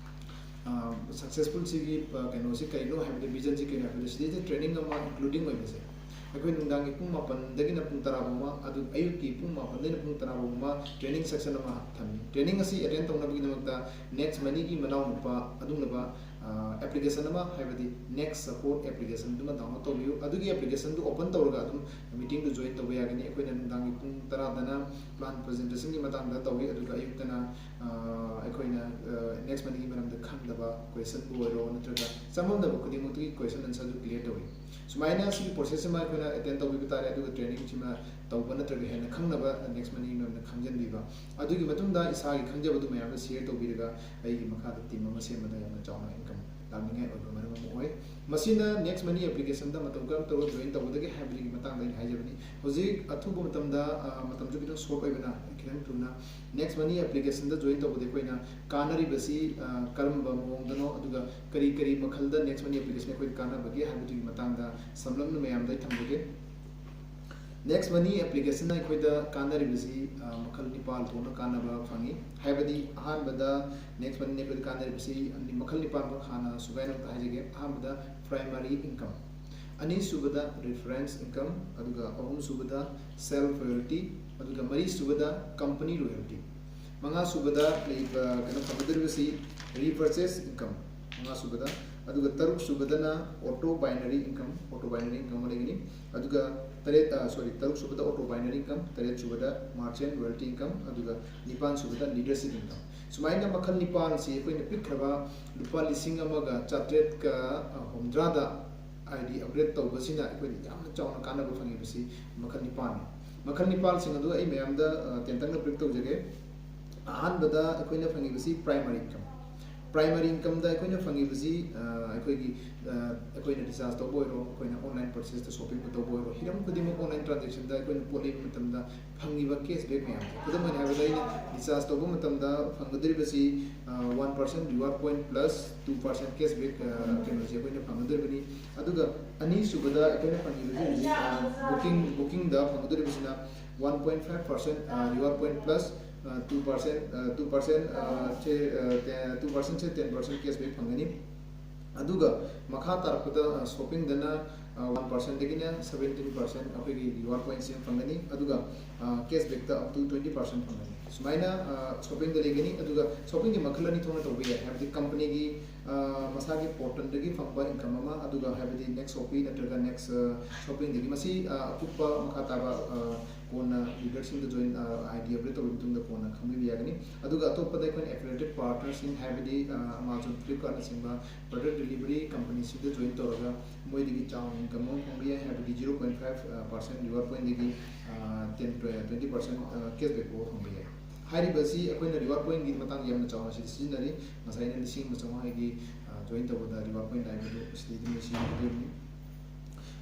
ꯑ, successful-ꯁꯤꯒꯤ, ꯑ, ꯀꯩꯅꯣꯁꯤ ꯀꯩꯅꯣ ꯍꯥꯏꯕꯗ, vision-ꯁꯤ ꯀꯩꯅꯣ ꯍꯥꯏꯕꯗ, ꯁꯤꯗꯩꯗ training ꯑꯃ including ꯑꯣꯏꯕꯁꯦ, ꯑꯩꯈꯣꯏ ꯅꯨꯡꯗꯥꯡꯒꯤ ꯄꯨꯡ ꯃꯥꯄꯟꯗꯒꯤꯅ ꯄꯨꯡ ꯇꯔꯥ ꯐꯥꯎꯕ, ꯑꯗꯨ ꯑꯌꯨꯛꯀꯤ ꯄꯨꯡ ꯃꯥꯄꯟꯗꯒꯤꯅ ꯄꯨꯡ ꯇꯔꯥ ꯐꯥꯎꯕ training section ꯑꯃ ꯊꯝꯃꯤ꯫ Training ꯑꯁꯤ attend ꯇꯧꯅꯕꯒꯤꯗꯃꯛꯇ next money-ꯒꯤ ꯃꯅꯥꯎꯅꯨꯄꯥ ꯑꯗꯨꯒꯨꯝꯂꯕ, ꯑ, application ꯑꯃ, ꯍꯥꯏꯕꯗꯤ next support application-ꯗꯨꯃ download ꯇꯧꯕꯤꯌꯨ꯫ ꯑꯗꯨꯒꯤ application-ꯗꯨ open ꯇꯧꯔꯒ ꯑꯗꯨꯝ meeting-ꯗꯨ join ꯇꯧꯕ ꯌꯥꯒꯅꯤ꯫ ꯑꯩꯈꯣꯏꯅ ꯅꯨꯡꯗꯥꯡꯒꯤ ꯄꯨꯡ ꯇꯔꯥꯗꯅ plan presentation-ꯒꯤ ꯃꯇꯥꯡꯗ ꯇꯧꯏ, ꯑꯗꯨꯒ ꯑꯌꯨꯛꯇꯅ, ꯑ, ꯑꯩꯈꯣꯏꯅ, ꯑ, next money-ꯒꯤ ꯃꯔꯝꯗ ꯈꯪꯗꯕ question-ꯕꯨ ꯑꯣꯏꯔꯣ, ꯅꯠꯇ꯭ꯔꯒ ꯆꯃꯝꯅꯕ ꯈꯨꯗꯤꯡꯃꯛꯇꯨꯒꯤ question answer-ꯗꯨ clear ꯇꯧꯏ꯫ ꯁꯨꯃꯥꯏꯅ ꯁꯤꯒꯤ process-ꯁꯤꯃ ꯑꯩꯈꯣꯏꯅ attend ꯇꯧꯕꯤꯕ ꯇꯥꯔꯦ, ꯑꯗꯨꯒ training-ꯁꯤꯃ ꯇꯧꯕ ꯅꯠꯇ꯭ꯔꯒ ꯍꯦꯟꯅ ꯈꯪꯅꯕ next money-ꯒꯤ ꯃꯔꯝꯗ ꯈꯪꯖꯤꯟꯕꯤꯕ꯫ ꯑꯗꯨꯒꯤ ꯃꯇꯨꯡꯗ ꯏꯁꯥꯒꯤ ꯈꯪꯖꯕꯗꯨ ꯃꯌꯥꯝꯗ share ꯇꯧꯕꯤꯔꯒ ꯑꯩꯒꯤ ꯃꯈꯥꯗ team ꯑꯃ ꯁꯦꯝꯕꯗ ꯌꯥꯝꯅ ꯆꯥꯎꯅ income ꯂꯥꯛꯅꯤꯡꯉꯥꯏ ꯑꯣꯏꯕ ꯃꯔꯝ ꯑꯃ ꯑꯣꯏ꯫ ꯃꯁꯤꯅ next money application-ꯗ ꯃꯇꯧ ꯀꯔꯝ ꯇꯧꯔꯒ join ꯇꯧꯒꯗꯒꯦ ꯍꯥꯏꯕꯗꯨꯒꯤ ꯃꯇꯥꯡꯗ ꯑꯩꯅ ꯍꯥꯏꯖꯕꯅꯤ꯫ ꯍꯧꯖꯤꯛ ꯑꯊꯨꯕ ꯃꯇꯝꯗ, ꯑ, ꯃꯇꯝꯁꯨ ꯈꯤꯇꯪ short ꯑꯣꯏꯕꯅ ꯈꯤꯇꯪ ꯊꯨꯅ, next money application-ꯗ join ꯇꯧꯕꯗ ꯑꯩꯈꯣꯏꯅ ꯀꯥꯟꯅꯔꯤꯕꯁꯤ, ꯑ, ꯀꯔꯝꯕ ꯃꯑꯣꯡꯗꯅꯣ, ꯑꯗꯨꯒ ꯀꯔꯤ ꯀꯔꯤ ꯃꯈꯜꯗ next money application ꯑꯩꯈꯣꯏꯗ ꯀꯥꯟꯅꯕꯒꯦ ꯍꯥꯏꯕꯗꯨꯒꯤ ꯃꯇꯥꯡꯗ ꯁꯝꯂꯞꯅ ꯃꯌꯥꯝꯗ ꯑꯩ ꯊꯝꯖꯒꯦ꯫ Next money application-ꯅ ꯑꯩꯈꯣꯏꯗ ꯀꯥꯟꯅꯔꯤꯕꯁꯤ, ꯑ, ꯃꯈꯜ ꯅꯤꯄꯥꯜ ꯊꯣꯛꯅ ꯀꯥꯟꯅꯕ ꯐꯪꯏ꯫ ꯍꯥꯏꯕꯗꯤ ꯑꯍꯥꯟꯕꯗ next money-ꯅ ꯑꯩꯈꯣꯏꯗ ꯀꯥꯟꯅꯔꯤꯕꯁꯤ ꯃꯈꯜ ꯅꯤꯄꯥꯜꯃꯛ ꯍꯥꯟꯅ ꯁꯨꯒꯥꯏꯅ ꯑꯝꯇ ꯍꯥꯏꯖꯒꯦ꯫ ꯑꯍꯥꯟꯕꯗ primary income, ꯑꯅꯤꯁꯨꯕꯗ reference income, ꯑꯗꯨꯒ ꯑꯍꯨꯝꯁꯨꯕꯗ self royalty, ꯑꯗꯨꯒ ꯃꯔꯤꯁꯨꯕꯗ company royalty, ꯃꯉꯥꯁꯨꯕꯗ ꯂꯩꯕ, ꯀꯩꯅꯣ, ꯐꯪꯒꯗꯧꯔꯤꯕꯁꯤ repurchase income, ꯃꯉꯥꯁꯨꯕꯗ, ꯑꯗꯨꯒ ꯇꯔꯨꯛꯁꯨꯕꯗꯅ auto binary income, auto binary income ꯑꯃ ꯂꯩꯒꯅꯤ, ꯑꯗꯨꯒ ꯇꯔꯦꯠ, ꯑ, sorry, ꯇꯔꯨꯛꯁꯨꯕꯗ auto binary income, ꯇꯔꯦꯠꯁꯨꯕꯗ merchant royalty income, ꯑꯗꯨꯒ ꯅꯤꯄꯥꯟꯁꯨꯕꯗ leadership income꯫ ꯁꯨꯃꯥꯏꯅ ꯃꯈꯜ ꯅꯤꯄꯥꯟꯁꯤ ꯑꯩꯈꯣꯏꯅ ꯄꯤꯛꯈ꯭ꯔꯕ ꯂꯨꯄꯥ ꯂꯤꯁꯤꯡ ꯑꯃꯒ ꯆꯥꯇ꯭ꯔꯦꯠꯀ ꯍꯨꯝꯗ꯭ꯔꯥꯗ, ꯍꯥꯏꯗꯤ, upgrade ꯇꯧꯕꯁꯤꯅ ꯑꯩꯈꯣꯏꯅ ꯌꯥꯝꯅ ꯆꯥꯎꯅ ꯀꯥꯟꯅꯕ ꯐꯪꯉꯤꯕꯁꯤ ꯃꯈꯜ ꯅꯤꯄꯥꯟꯅꯤ꯫ ꯃꯈꯜ ꯅꯤꯄꯥꯟꯁꯤꯡ ꯑꯗꯨ ꯑꯩ ꯃꯌꯥꯝꯗ, ꯑ, ꯇꯦꯟꯇꯛꯅ brief ꯇꯧꯖꯒꯦ꯫ ꯑꯍꯥꯟꯕꯗ ꯑꯩꯈꯣꯏꯅ ꯐꯪꯉꯤꯕꯁꯤ primary income꯫ ꯄ꯭ꯔꯥꯏꯃꯔꯤ ꯏꯟꯀꯝꯗ ꯑꯩꯈꯣꯏꯅ ꯐꯪꯉꯤꯕꯁꯤ ꯑꯩꯈꯣꯏꯒꯤ ꯑꯩꯈꯣꯏꯅ ꯔꯤꯆꯥꯔꯖ ꯇꯧꯕ ꯑꯣꯏꯔꯣ, ꯑꯩꯈꯣꯏꯅ ꯑꯣꯟꯂꯥꯏꯟ ꯄꯔꯆꯦꯁꯇ ꯁꯣꯞꯄꯤꯡꯕꯨ ꯇꯧꯕ ꯑꯣꯏꯔꯣ, ꯍꯤꯔꯝ ꯈꯨꯗꯤꯡꯃꯛ ꯑꯣꯟꯂꯥꯏꯟ ꯇ꯭ꯔꯥꯟꯖꯦꯛꯁꯟꯗ ꯑꯩꯈꯣꯏꯅ ꯄꯣꯠ ꯂꯩꯕ ꯃꯇꯝꯗ ꯐꯪꯉꯤꯕ ꯀꯦꯁꯕꯦꯛ ꯃꯌꯥꯝꯁꯦ, ꯈꯨꯗꯝ ꯑꯣꯏꯅ ꯍꯥꯏꯔꯕꯗ ꯑꯩꯅ ꯔꯤꯆꯥꯔꯖ ꯇꯧꯕ ꯃꯇꯝꯗ ꯐꯪꯒꯗꯧꯔꯤꯕꯁꯤ one percent reward point plus two percent cashback ꯀꯩꯅꯣꯁꯦ ꯑꯩꯈꯣꯏꯅ ꯐꯪꯒꯗꯧꯔꯤꯕꯅꯤ꯫ ꯑꯗꯨꯒ ꯑꯅꯤꯁꯨꯕꯗ ꯑꯩꯈꯣꯏꯅ ꯐꯪꯉꯤꯕꯁꯤ ꯍꯧꯖꯤꯛ ꯕꯨꯀꯤꯡ ꯕꯨꯀꯤꯡꯗ ꯐꯪꯒꯗꯧꯔꯤꯕꯁꯤꯅ one point five percent reward point plus two percent two percent ꯁꯦ ꯇꯨ ꯄꯥꯔꯁꯦꯟꯁꯦ ꯇꯦꯟ ꯄꯥꯔꯁꯦꯟ ꯀꯦꯁꯕꯦꯛ ꯐꯪꯒꯅꯤ꯫ ꯑꯗꯨꯒ ꯃꯈꯥ ꯇꯥꯔꯛꯄꯗ ꯁꯣꯞꯄꯤꯡꯗꯅ ꯋꯥꯟ ꯄꯥꯔꯁꯦꯟꯗꯒꯤꯅ ꯁꯕꯦꯟꯇꯤꯟ ꯄꯥꯔꯁꯦꯟ ꯑꯩꯈꯣꯏꯒꯤ ꯔꯤꯋꯥꯔꯗ ꯄꯣꯏꯟꯁꯦ ꯐꯪꯒꯅꯤ꯫ ꯑꯗꯨꯒ ꯀꯦꯁꯕꯦꯛꯇ ꯑꯞ ꯇꯨ ꯇ꯭ꯋꯦꯟꯇꯤ ꯄꯥꯔꯁꯦꯟ ꯐꯪꯒꯅꯤ꯫ ꯁꯨꯃꯥꯏꯅ ꯁꯣꯞꯄꯤꯡꯗ ꯂꯩꯒꯅꯤ꯫ ꯑꯗꯨꯒ ꯁꯣꯞꯄꯤꯡꯒꯤ ꯃꯈꯜ ꯑꯅꯤ ꯊꯣꯛꯅ ꯇꯧꯕ ꯌꯥꯏ, ꯍꯥꯏꯕꯗꯤ ꯀꯝꯄꯅꯤꯒꯤ ꯃꯁꯥꯒꯤ ꯄꯣꯔꯇꯜꯗꯒꯤ ꯐꯪꯕ ꯏꯟꯀꯝ ꯑꯃ, ꯑꯗꯨꯒ ꯍꯥꯏꯕꯗꯤ ꯅꯦꯛꯁ ꯁꯣꯞꯄꯤ ꯅꯠꯇ꯭ꯔꯒ ꯅꯦꯛꯁ ꯁꯣꯞꯄꯤꯡꯗꯒꯤ꯫ ꯃꯁꯤ ꯑꯀꯨꯞꯄ ꯃꯈꯥ ꯇꯥꯕ ꯀꯣꯟꯅ ꯂꯤꯗꯔꯁꯤꯡꯗ ꯖꯣꯏꯟ, ꯑꯥꯏ ꯗꯤ ꯑꯞꯗꯦꯠ ꯇꯧꯔꯕ ꯃꯇꯨꯡꯗ ꯀꯣꯟꯅ ꯈꯪꯕꯤꯕ ꯌꯥꯒꯅꯤ꯫ ꯑꯗꯨꯒ ꯑꯇꯣꯞꯄꯗ ꯑꯩꯈꯣꯏꯅ ꯑꯦꯐꯤꯂꯦꯇꯦꯠ ꯄꯥꯔꯠꯅꯔꯁꯤꯡ, ꯍꯥꯏꯕꯗꯤ ꯑꯃꯥꯖꯣꯟ, ꯐ꯭ꯂꯤꯞꯀꯥꯔꯠꯅꯆꯤꯡꯕ ꯄ꯭ꯔꯗꯛ ꯗꯦꯂꯤꯚꯔꯤ ꯀꯝꯄꯅꯤꯁꯤꯡꯗ ꯖꯣꯏꯟ ꯇꯧꯔꯒ ꯃꯣꯏꯗꯒꯤ ꯆꯥꯎꯅ ꯏꯟꯀꯝ ꯑꯃ ꯐꯪꯕ ꯌꯥꯏ, ꯍꯥꯏꯕꯗꯤ ꯖꯤꯔꯣ ꯄꯣꯏꯟ ꯐꯥꯏꯚ ꯄꯥꯔꯁꯦꯟ ꯔꯤꯋꯥꯔꯗ ꯄꯣꯏꯟꯗꯒꯤ ꯇꯦꯟ ꯇ꯭ꯋꯦꯟꯇꯤ ꯄꯥꯔꯁꯦꯟ ꯀꯦꯁꯕꯦꯛ ꯐꯥꯎꯕ ꯐꯪꯕ ꯌꯥꯏ꯫ ꯍꯥꯏꯔꯤꯕꯁꯤ ꯑꯩꯈꯣꯏꯅ ꯔꯤꯋꯥꯔꯗ ꯄꯣꯏꯟꯒꯤ ꯃꯇꯥꯡꯗ ꯌꯥꯝꯅ ꯆꯥꯎꯅ ꯁꯤꯗ ꯁꯤꯖꯤꯟꯅꯔꯤ꯫ ꯉꯁꯥꯏ ꯑꯩꯅ ꯂꯤꯁꯤꯡ ꯑꯃ ꯆꯥꯝꯃꯉꯥꯒꯤ ꯖꯣꯏꯟ ꯇꯧꯕꯗ ꯔꯤꯋꯥꯔꯗ ꯄꯣꯏꯟ ꯍꯥꯏꯕꯗꯨ ꯁꯤꯗꯩꯗ ꯂꯣꯏꯁꯤꯟꯒꯗꯣꯏꯅꯤ꯫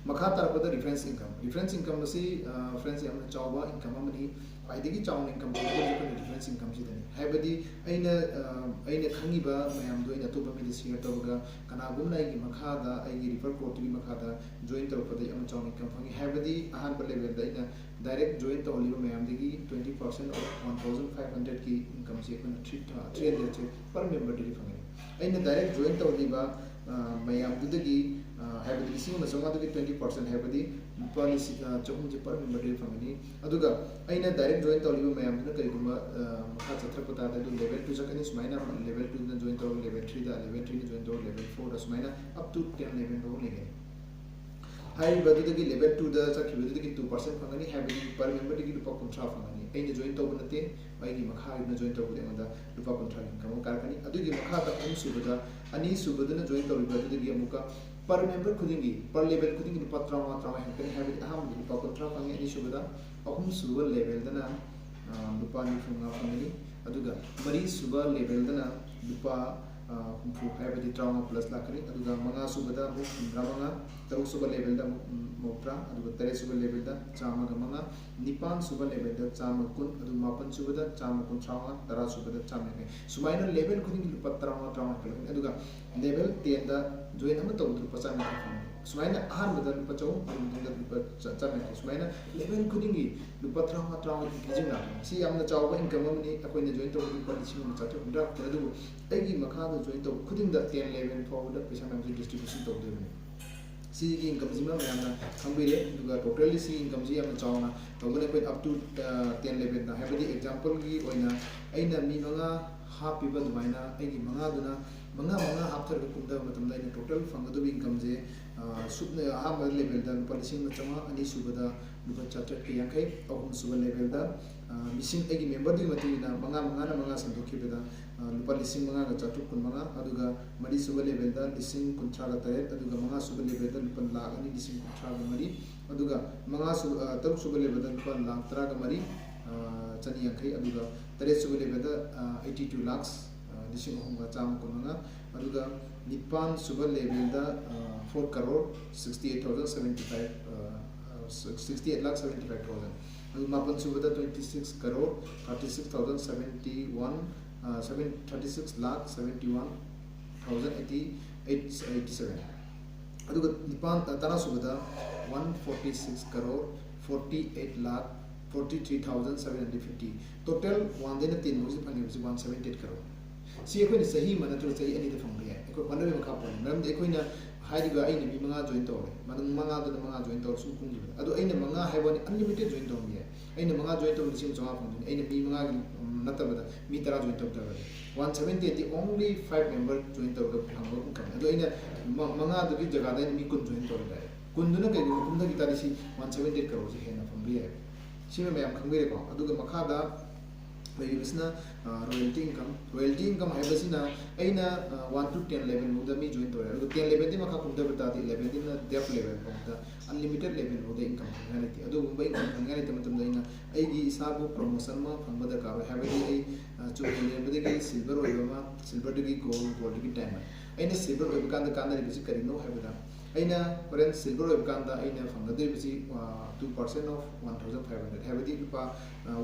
ꯃꯈꯥ ꯇꯥꯔꯛꯄꯗ ꯔꯤꯐꯔꯦꯟꯁ ꯏꯟꯀꯝ꯫ ꯔꯤꯐꯔꯦꯟꯁ ꯏꯟꯀꯝ ꯑꯁꯤ ꯐ꯭ꯔꯦꯟꯁ ꯌꯥꯝꯅ ꯆꯥꯎꯕ ꯏꯟꯀꯝ ꯑꯃꯅꯤ꯫ ꯈ꯭ꯋꯥꯏꯗꯒꯤ ꯆꯥꯎꯅ ꯏꯟꯀꯝ ꯐꯪꯒꯗꯕꯁꯦ ꯑꯩꯈꯣꯏꯅ ꯔꯤꯐꯔꯦꯟꯁ ꯏꯟꯀꯝꯁꯤꯗꯅꯤ꯫ ꯍꯥꯏꯕꯗꯤ ꯑꯩꯅ ꯑꯩꯅ ꯈꯪꯉꯤꯕ ꯃꯌꯥꯝꯗꯣ ꯑꯩꯅ ꯑꯇꯣꯞꯄ ꯃꯤꯗ ꯁꯤꯌꯔ ꯇꯧꯔꯒ ꯀꯅꯥꯒꯨꯝꯕꯅ ꯑꯩꯒꯤ ꯃꯈꯥꯗ, ꯑꯩꯒꯤ ꯔꯤꯐꯔ ꯀꯣꯠꯇꯨꯒꯤ ꯃꯈꯥꯗ ꯖꯣꯏꯟ ꯇꯧꯔꯛꯄꯗ ꯌꯥꯝꯅ ꯆꯥꯎꯅ ꯏꯟꯀꯝ ꯐꯪꯉꯤ꯫ ꯍꯥꯏꯕꯗꯤ ꯑꯍꯥꯟꯕ ꯂꯦꯚꯦꯜꯗ ꯑꯩꯅ ꯗꯥꯏꯔꯦꯛ ꯖꯣꯏꯟ ꯇꯧꯍꯜꯂꯤꯕ ꯃꯌꯥꯝꯗꯒꯤ twenty percent of one thousand five ꯍꯟꯗ꯭ꯔꯦꯗꯀꯤ ꯏꯟꯀꯝꯁꯦ ꯑꯩꯈꯣꯏꯅ ꯊ꯭ꯔꯤ ꯊ꯭ꯔꯤ ꯍꯟꯗ꯭ꯔꯦꯗꯁꯦ ꯄꯔ ꯃꯦꯝꯕꯔꯗꯒꯤ ꯐꯪꯒꯅꯤ꯫ ꯑꯩꯅ ꯗꯥꯏꯔꯦꯛ ꯖꯣꯏꯟ ꯇꯧꯍꯜꯂꯤꯕ ꯃꯌꯥꯝꯗꯨꯗꯒꯤ, ꯍꯥꯏꯕꯗꯤ ꯂꯤꯁꯤꯡ ꯑꯃ ꯆꯥꯝꯃꯉꯥꯗꯨꯒꯤ ꯇ꯭ꯋꯦꯟꯇꯤ ꯄꯥꯔꯁꯦꯟ, ꯍꯥꯏꯕꯗꯤ ꯂꯨꯄꯥ ꯂꯤꯁꯤꯡ ꯆꯍꯨꯝꯁꯦ ꯄꯔ ꯃꯦꯝꯕꯔꯗꯒꯤ ꯐꯪꯒꯅꯤ꯫ ꯑꯗꯨꯒ ꯑꯩꯅ ꯗꯥꯏꯔꯦꯛ ꯖꯣꯏꯟ ꯇꯧꯔꯤꯕ ꯃꯌꯥꯝꯗꯨꯅ ꯀꯔꯤꯒꯨꯝꯕ ꯃꯈꯥ ꯆꯠꯊꯔꯛꯄ ꯇꯥꯔꯗꯤ ꯑꯗꯨ ꯂꯦꯚꯦꯜ ꯇꯨ ꯆꯠꯀꯅꯤ꯫ ꯁꯨꯃꯥꯏꯅ ꯂꯦꯚꯦꯜ ꯇꯨꯗꯅ ꯖꯣꯏꯟ ꯇꯧꯔꯒ ꯂꯦꯚꯦꯜ ꯊ꯭ꯔꯤꯗ, ꯂꯦꯚꯦꯜ ꯊ꯭ꯔꯤꯅ ꯖꯣꯏꯟ ꯇꯧꯔꯒ ꯂꯦꯚꯦꯜ ꯐꯣꯔꯗ, ꯁꯨꯃꯥꯏꯅ ꯑꯞ ꯇꯨ ꯇꯦꯟ ꯂꯦꯚꯦꯜ ꯐꯥꯎꯕ ꯂꯩꯒꯅꯤ꯫ ꯍꯥꯏꯔꯤꯕ ꯑꯗꯨꯗꯒꯤ ꯂꯦꯚꯦꯜ ꯇꯨꯗ ꯆꯠꯈꯤꯕꯗꯨꯗꯒꯤ ꯇꯨ ꯄꯥꯔꯁꯦꯟ ꯐꯪꯒꯅꯤ, ꯍꯥꯏꯕꯗꯤ ꯄꯔ ꯃꯦꯝꯕꯔꯗꯒꯤ ꯂꯨꯄꯥ ꯀꯨꯟꯊ꯭ꯔꯥ ꯐꯪꯒꯅꯤ꯫ ꯑꯩꯅ ꯖꯣꯏꯟ ꯇꯧꯕ ꯅꯠꯇꯦ, ꯑꯩꯒꯤ ꯃꯈꯥꯒꯤꯗꯨꯅ ꯖꯣꯏꯟ ꯇꯧꯕꯗ ꯑꯩꯉꯣꯟꯗ ꯂꯨꯄꯥ ꯀꯨꯟꯊ꯭ꯔꯥꯒꯤ ꯏꯟꯀꯝ ꯑꯃ ꯀꯥꯔꯛꯀꯅꯤ꯫ ꯑꯗꯨꯒꯤ ꯃꯈꯥꯗ ꯑꯍꯨꯝꯁꯨꯕꯗ, ꯑꯅꯤꯁꯨꯕꯗꯨꯅ ꯖꯣꯏꯟ ꯇꯧꯔꯤꯕ ꯑꯗꯨꯗꯒꯤ ꯑꯃꯨꯛꯀ ꯄꯔ ꯃꯦꯝꯕꯔ ꯈꯨꯗꯤꯡꯒꯤ, ꯄꯔ ꯂꯦꯚꯦꯜ ꯈꯨꯗꯤꯡꯒꯤ ꯂꯨꯄꯥ ꯇꯔꯥꯃꯉꯥ ꯇꯔꯥꯃꯉꯥ ꯍꯦꯟꯒꯠꯀꯅꯤ꯫ ꯍꯥꯏꯕꯗꯤ ꯑꯍꯥꯟꯕꯗ ꯂꯨꯄꯥ ꯀꯨꯟꯊ꯭ꯔꯥ ꯐꯪꯉꯤ, ꯑꯅꯤꯁꯨꯕꯗ, ꯑꯍꯨꯝꯁꯨꯕ ꯂꯦꯚꯦꯜꯗꯅ ꯂꯨꯄꯥ ꯅꯤꯐꯨ ꯃꯉꯥ ꯐꯪꯒꯅꯤ꯫ ꯑꯗꯨꯒ ꯃꯔꯤꯁꯨꯕ ꯂꯦꯚꯦꯜꯗꯅ ꯂꯨꯄꯥ ꯍꯨꯝꯐꯨ ꯍꯥꯏꯕꯗꯤ ꯇꯔꯥꯃꯉꯥ plus ꯂꯥꯛꯀꯅꯤ꯫ ꯑꯗꯨꯒ ꯃꯉꯥ ꯁꯨꯕꯗ ꯑꯃꯨꯛ ꯍꯨꯝꯗ꯭ꯔꯥ ꯃꯉꯥ, ꯇꯔꯨꯛ ꯁꯨꯕ levelꯗ ꯑꯃꯨꯛ ꯃꯧꯗ꯭ꯔꯥ, ꯑꯗꯨꯒ ꯇꯔꯦꯠ ꯁꯨꯕ levelꯗ ꯆꯥꯝꯃꯒ ꯃꯉꯥ, ꯅꯤꯄꯥꯟ ꯁꯨꯕ levelꯗ ꯆꯥꯝꯃ ꯀꯨꯟ, ꯑꯗꯨ ꯃꯥꯄꯟ ꯁꯨꯕꯗ ꯆꯥꯝꯃ ꯀꯨꯟꯊ꯭ꯔꯥ ꯃꯉꯥ, ꯇꯔꯥ ꯁꯨꯕꯗ ꯆꯥꯝꯃ ꯌꯥꯡꯈꯩ꯫ ꯁꯨꯃꯥꯏꯅ level ꯈꯨꯗꯤꯡꯒꯤ ꯂꯨꯄꯥ ꯇꯔꯥꯃꯉꯥ ꯇꯔꯥꯃꯉꯥ ꯍꯦꯟꯒꯠꯂꯛꯀꯅꯤ꯫ ꯑꯗꯨꯒ level tenꯗ join ꯑꯃ ꯇꯧꯕꯗ ꯂꯨꯄꯥ ꯆꯥꯝꯃ ꯌꯥꯡꯈꯩ ꯐꯪꯒꯅꯤ꯫ ꯁꯨꯃꯥꯏꯅ ꯑꯍꯥꯟꯕꯗ ꯂꯨꯄꯥ ꯆꯍꯨꯝ, ꯑꯗꯨ ꯃꯇꯨꯡꯗ ꯂꯨꯄꯥ ꯆꯥ-, ꯆꯥꯝꯃ ꯌꯥꯡꯈꯩ꯫ ꯁꯨꯃꯥꯏꯅ level ꯈꯨꯗꯤꯡꯒꯤ ꯂꯨꯄꯥ ꯇꯔꯥꯃꯉꯥ ꯇꯔꯥꯃꯉꯥ ꯈꯦꯠꯆꯤꯟ ꯂꯥꯛꯀꯅꯤ꯫ ꯁꯤ ꯌꯥꯝꯅ ꯆꯥꯎꯕ income ꯑꯃꯅꯤ꯫ ꯑꯩꯈꯣꯏꯅ join ꯇꯧꯕꯗ ꯂꯨꯄꯥ ꯂꯤꯁꯤꯡ ꯑꯃ ꯆꯥꯇ꯭ꯔꯨꯛ ꯍꯨꯝꯗ꯭ꯔꯥ ꯈꯛꯇꯅꯤ꯫ ꯑꯗꯨꯕꯨ ꯑꯩꯒꯤ ꯃꯈꯥꯗ join ꯇꯧꯕ ꯈꯨꯗꯤꯡꯗ ten level ꯐꯥꯎꯕꯗ ꯄꯩꯁꯥ ꯃꯌꯥꯝꯁꯦ distribution ꯇꯧꯗꯣꯏꯕꯅꯤ꯫ ꯁꯤꯒꯤ incomeꯁꯤꯃ ꯃꯌꯥꯝꯅ ꯈꯪꯕꯤꯔꯦ꯫ ꯑꯗꯨꯒ totally ꯁꯤꯒꯤ incomeꯁꯤ ꯌꯥꯝꯅ ꯆꯥꯎꯅ ꯇꯧꯒꯅꯤ꯫ ꯑꯩꯈꯣꯏ up to, ꯑ, ten levelꯗ, ꯍꯥꯏꯕꯗꯤ exampleꯒꯤ ꯑꯣꯏꯅ ꯑꯩꯅ ꯃꯤ ꯃꯉꯥ ꯍꯥꯞꯄꯤꯕ ꯑꯗꯨꯃꯥꯏꯅ ꯑꯩꯒꯤ ꯃꯉꯥꯗꯨꯅ ꯃꯉꯥ ꯃꯉꯥ ꯍꯥꯞꯊꯔꯒ ꯀꯨꯝꯊꯕ ꯃꯇꯝꯗ ꯑꯩꯅ total ꯐꯪꯒꯗꯕ incomeꯁꯦ, ꯑ, ꯁꯨꯞꯅ ꯑꯍꯥꯟꯕ levelꯗ ꯂꯨꯄꯥ ꯂꯤꯁꯤꯡ ꯑꯃ ꯆꯥꯝꯃꯉꯥ, ꯑꯅꯤ ꯁꯨꯕꯗ ꯂꯨꯄꯥ ꯆꯥꯇ꯭ꯔꯦꯠꯀ ꯌꯥꯡꯈꯩ, ꯑꯍꯨꯝ ꯁꯨꯕ levelꯗ, ꯑ, ꯃꯤꯁꯤꯡ, ꯑꯩꯒꯤ memberꯗꯨꯒꯤ ꯃꯇꯨꯡ ꯏꯟꯅ ꯃꯉꯥ ꯃꯉꯥꯅ ꯃꯉꯥ ꯁꯟꯗꯣꯛꯈꯤꯕꯗ, ꯑ, ꯂꯨꯄꯥ ꯂꯤꯁꯤꯡ ꯃꯉꯥꯒ ꯆꯥꯇ꯭ꯔꯨꯛ ꯀꯨꯟꯃꯉꯥ, ꯑꯗꯨꯒ ꯃꯔꯤ ꯁꯨꯕ levelꯗ ꯂꯤꯁꯤꯡ ꯀꯨꯟꯊ꯭ꯔꯥꯒ ꯇꯔꯦꯠ, ꯑꯗꯨꯒ ꯃꯉꯥ ꯁꯨꯕ levelꯗ ꯂꯨꯄꯥ ꯂꯥꯈ ꯑꯅꯤ ꯂꯤꯁꯤꯡ ꯀꯨꯟꯊ꯭ꯔꯥꯒ ꯃꯔꯤ, ꯑꯗꯨꯒ ꯃꯉꯥ ꯁꯨ-, ꯑ, ꯇꯔꯨꯛ ꯁꯨꯕ levelꯗ ꯂꯨꯄꯥ ꯂꯥꯈ ꯇꯔꯥꯒ ꯃꯔꯤ, ꯑ, ꯆꯅꯤ ꯌꯥꯡꯈꯩ, ꯑꯗꯨꯒ ꯇꯔꯦꯠ ꯁꯨꯕ levelꯗ, ꯑ, eighty two lakhs, ꯑ, ꯂꯤꯁꯤꯡ ꯑꯍꯨꯝꯒ ꯆꯥꯝꯃ ꯀꯨꯟꯃꯉꯥ, ꯑꯗꯨꯒ ꯅꯤꯄꯥꯟ ꯁꯨꯕ levelꯗ, ꯑ, four crore sixty eight thousand seventy five, ꯑ, ꯑ, sixty eight lakh seventy five thousand, ꯑꯗꯨ ꯃꯥꯄꯟ ꯁꯨꯕꯗ twenty six crore thirty six thousand seventy one, ꯑ, seven, thirty six lakh seventy one thousand eighty eight, eighty seven, ꯑꯗꯨꯒ ꯅꯤꯄꯥꯟ, ꯑ, ꯇꯔꯥ ꯁꯨꯕꯗ one forty six crore forty eight lakh forty three thousand seven hundred fifty, total oneꯗꯩꯅ ten ꯐꯥꯎꯁꯤ ꯐꯪꯉꯤꯕꯁꯤ one seventy eight crore꯫ ꯁꯤ ꯑꯩꯈꯣꯏꯅ ꯆꯍꯤ ꯑꯃ ꯅꯠꯇ꯭ꯔꯒ ꯆꯍꯤ ꯑꯅꯤꯗ ꯐꯪꯕ ꯌꯥꯏ, ꯑꯩꯈꯣꯏ ꯍꯣꯠꯅꯕꯒꯤ ꯃꯈꯥ ꯄꯣꯜꯂꯤ꯫ ꯃꯔꯝꯗꯤ ꯑꯩꯈꯣꯏꯅ ꯍꯥꯏꯔꯤꯕ, ꯑꯩꯅ ꯃꯤ ꯃꯉꯥ join ꯇꯧꯔꯦ, ꯃꯉꯥꯗꯨꯅ ꯃꯉꯥ join ꯇꯧꯔ ꯁꯨꯝ ꯀꯨꯝꯈꯤꯕꯗ, ꯑꯗꯣ ꯑꯩꯅ ꯃꯉꯥ ꯍꯥꯏꯕ ꯋꯥꯅꯤ, unlimited join ꯇꯧꯕ ꯌꯥꯏ꯫ ꯑꯩꯅ ꯃꯉꯥ join ꯇꯧꯕ ꯂꯤꯁꯤꯡ ꯆꯥꯝꯃꯉꯥ ꯐꯪꯗꯣꯏꯅꯤ, ꯑꯩꯅ ꯃꯤ ꯃꯉꯥꯒꯤ, ꯎꯝ, ꯅꯠꯇꯕꯗ ꯃꯤ ꯇꯔꯥ join ꯇꯧ ꯇꯥꯔꯒꯗꯤ꯫ One seventy eight, only five member join ꯇꯧꯔꯒ ꯐꯪꯕ incomeꯅꯤ꯫ ꯑꯗꯣ ꯑꯩꯅ ꯃ-, ꯃꯉꯥꯗꯨꯒꯤ ꯖꯒꯥꯗ ꯑꯩꯅ ꯃꯤ ꯀꯨꯟ join ꯇꯧꯔꯦ ꯍꯥꯏꯔꯦ, ꯀꯨꯟꯗꯨꯅ ꯀꯩꯒꯨꯝꯕ ꯀꯨꯝꯊꯈꯤ ꯇꯥꯔꯗꯤ ꯁꯤ one seventy eight crore ꯁꯦ ꯍꯦꯟꯅ ꯐꯪꯕ ꯌꯥꯏ꯫ ꯁꯤꯃ ꯃꯌꯥꯝ ꯈꯪꯕꯤꯔꯦꯀꯣ꯫ ꯑꯗꯨꯒ ꯃꯈꯥꯗ ꯂꯩꯔꯤꯕꯁꯤꯅ, ꯑ, royalty income꯫ Royalty income ꯍꯥꯏꯕꯁꯤꯅ ꯑꯩꯅ, ꯑ, one to ten level ꯐꯥꯎꯗ ꯃꯤ join ꯇꯧꯔꯦ, ꯑꯗꯨꯒ ten levelꯗꯤ ꯃꯈꯥ ꯀꯨꯝꯊꯕ ꯇꯥꯔꯗꯤ elevenꯗꯨꯅ dev level ꯐꯥꯎꯗ unlimited level ꯐꯥꯎꯗ income ꯐꯪꯅꯤꯡꯉꯥꯏ ꯂꯩꯇꯦ꯫ ꯑꯗꯨꯒꯨꯝꯕ income ꯐꯪꯅꯤꯡꯉꯥꯏ ꯂꯩꯇꯕ ꯃꯇꯝꯗ ꯑꯩꯅ ꯑꯩꯒꯤ ꯏꯁꯥꯕꯨ promotion ꯑꯃ ꯐꯪꯕ ꯗꯔꯀꯥꯔ ꯑꯣꯏ꯫ ꯍꯥꯏꯕꯗꯤ ꯑꯩ, ꯑ, ꯆꯨꯝꯅ ꯂꯩꯔꯝꯕꯗꯒꯤ ꯁꯤꯜꯚꯔ ꯑꯣꯏꯕ ꯑꯃ, ꯁꯤꯜꯚꯔꯗꯒꯤ ꯒꯣꯜ, ꯒꯣꯜꯗꯒꯤ ꯗꯥꯏꯃꯟ꯫ ꯑꯩꯅ ꯁꯤꯜꯚꯔ ꯑꯣꯏꯕ ꯀꯥꯟꯗ ꯀꯥꯟꯅꯔꯤꯕꯁꯤ ꯀꯔꯤꯅꯣ ꯍꯥꯏꯕꯗ, ꯑꯩꯅ ꯍꯣꯔꯦꯟ ꯁꯤꯜꯚꯔ ꯑꯣꯏꯕ ꯀꯥꯟꯗ ꯑꯩꯅ ꯐꯪꯒꯗꯣꯔꯤꯕꯁꯤ two percent of one thousand five hundred, ꯍꯥꯏꯕꯗꯤ ꯂꯨꯄꯥ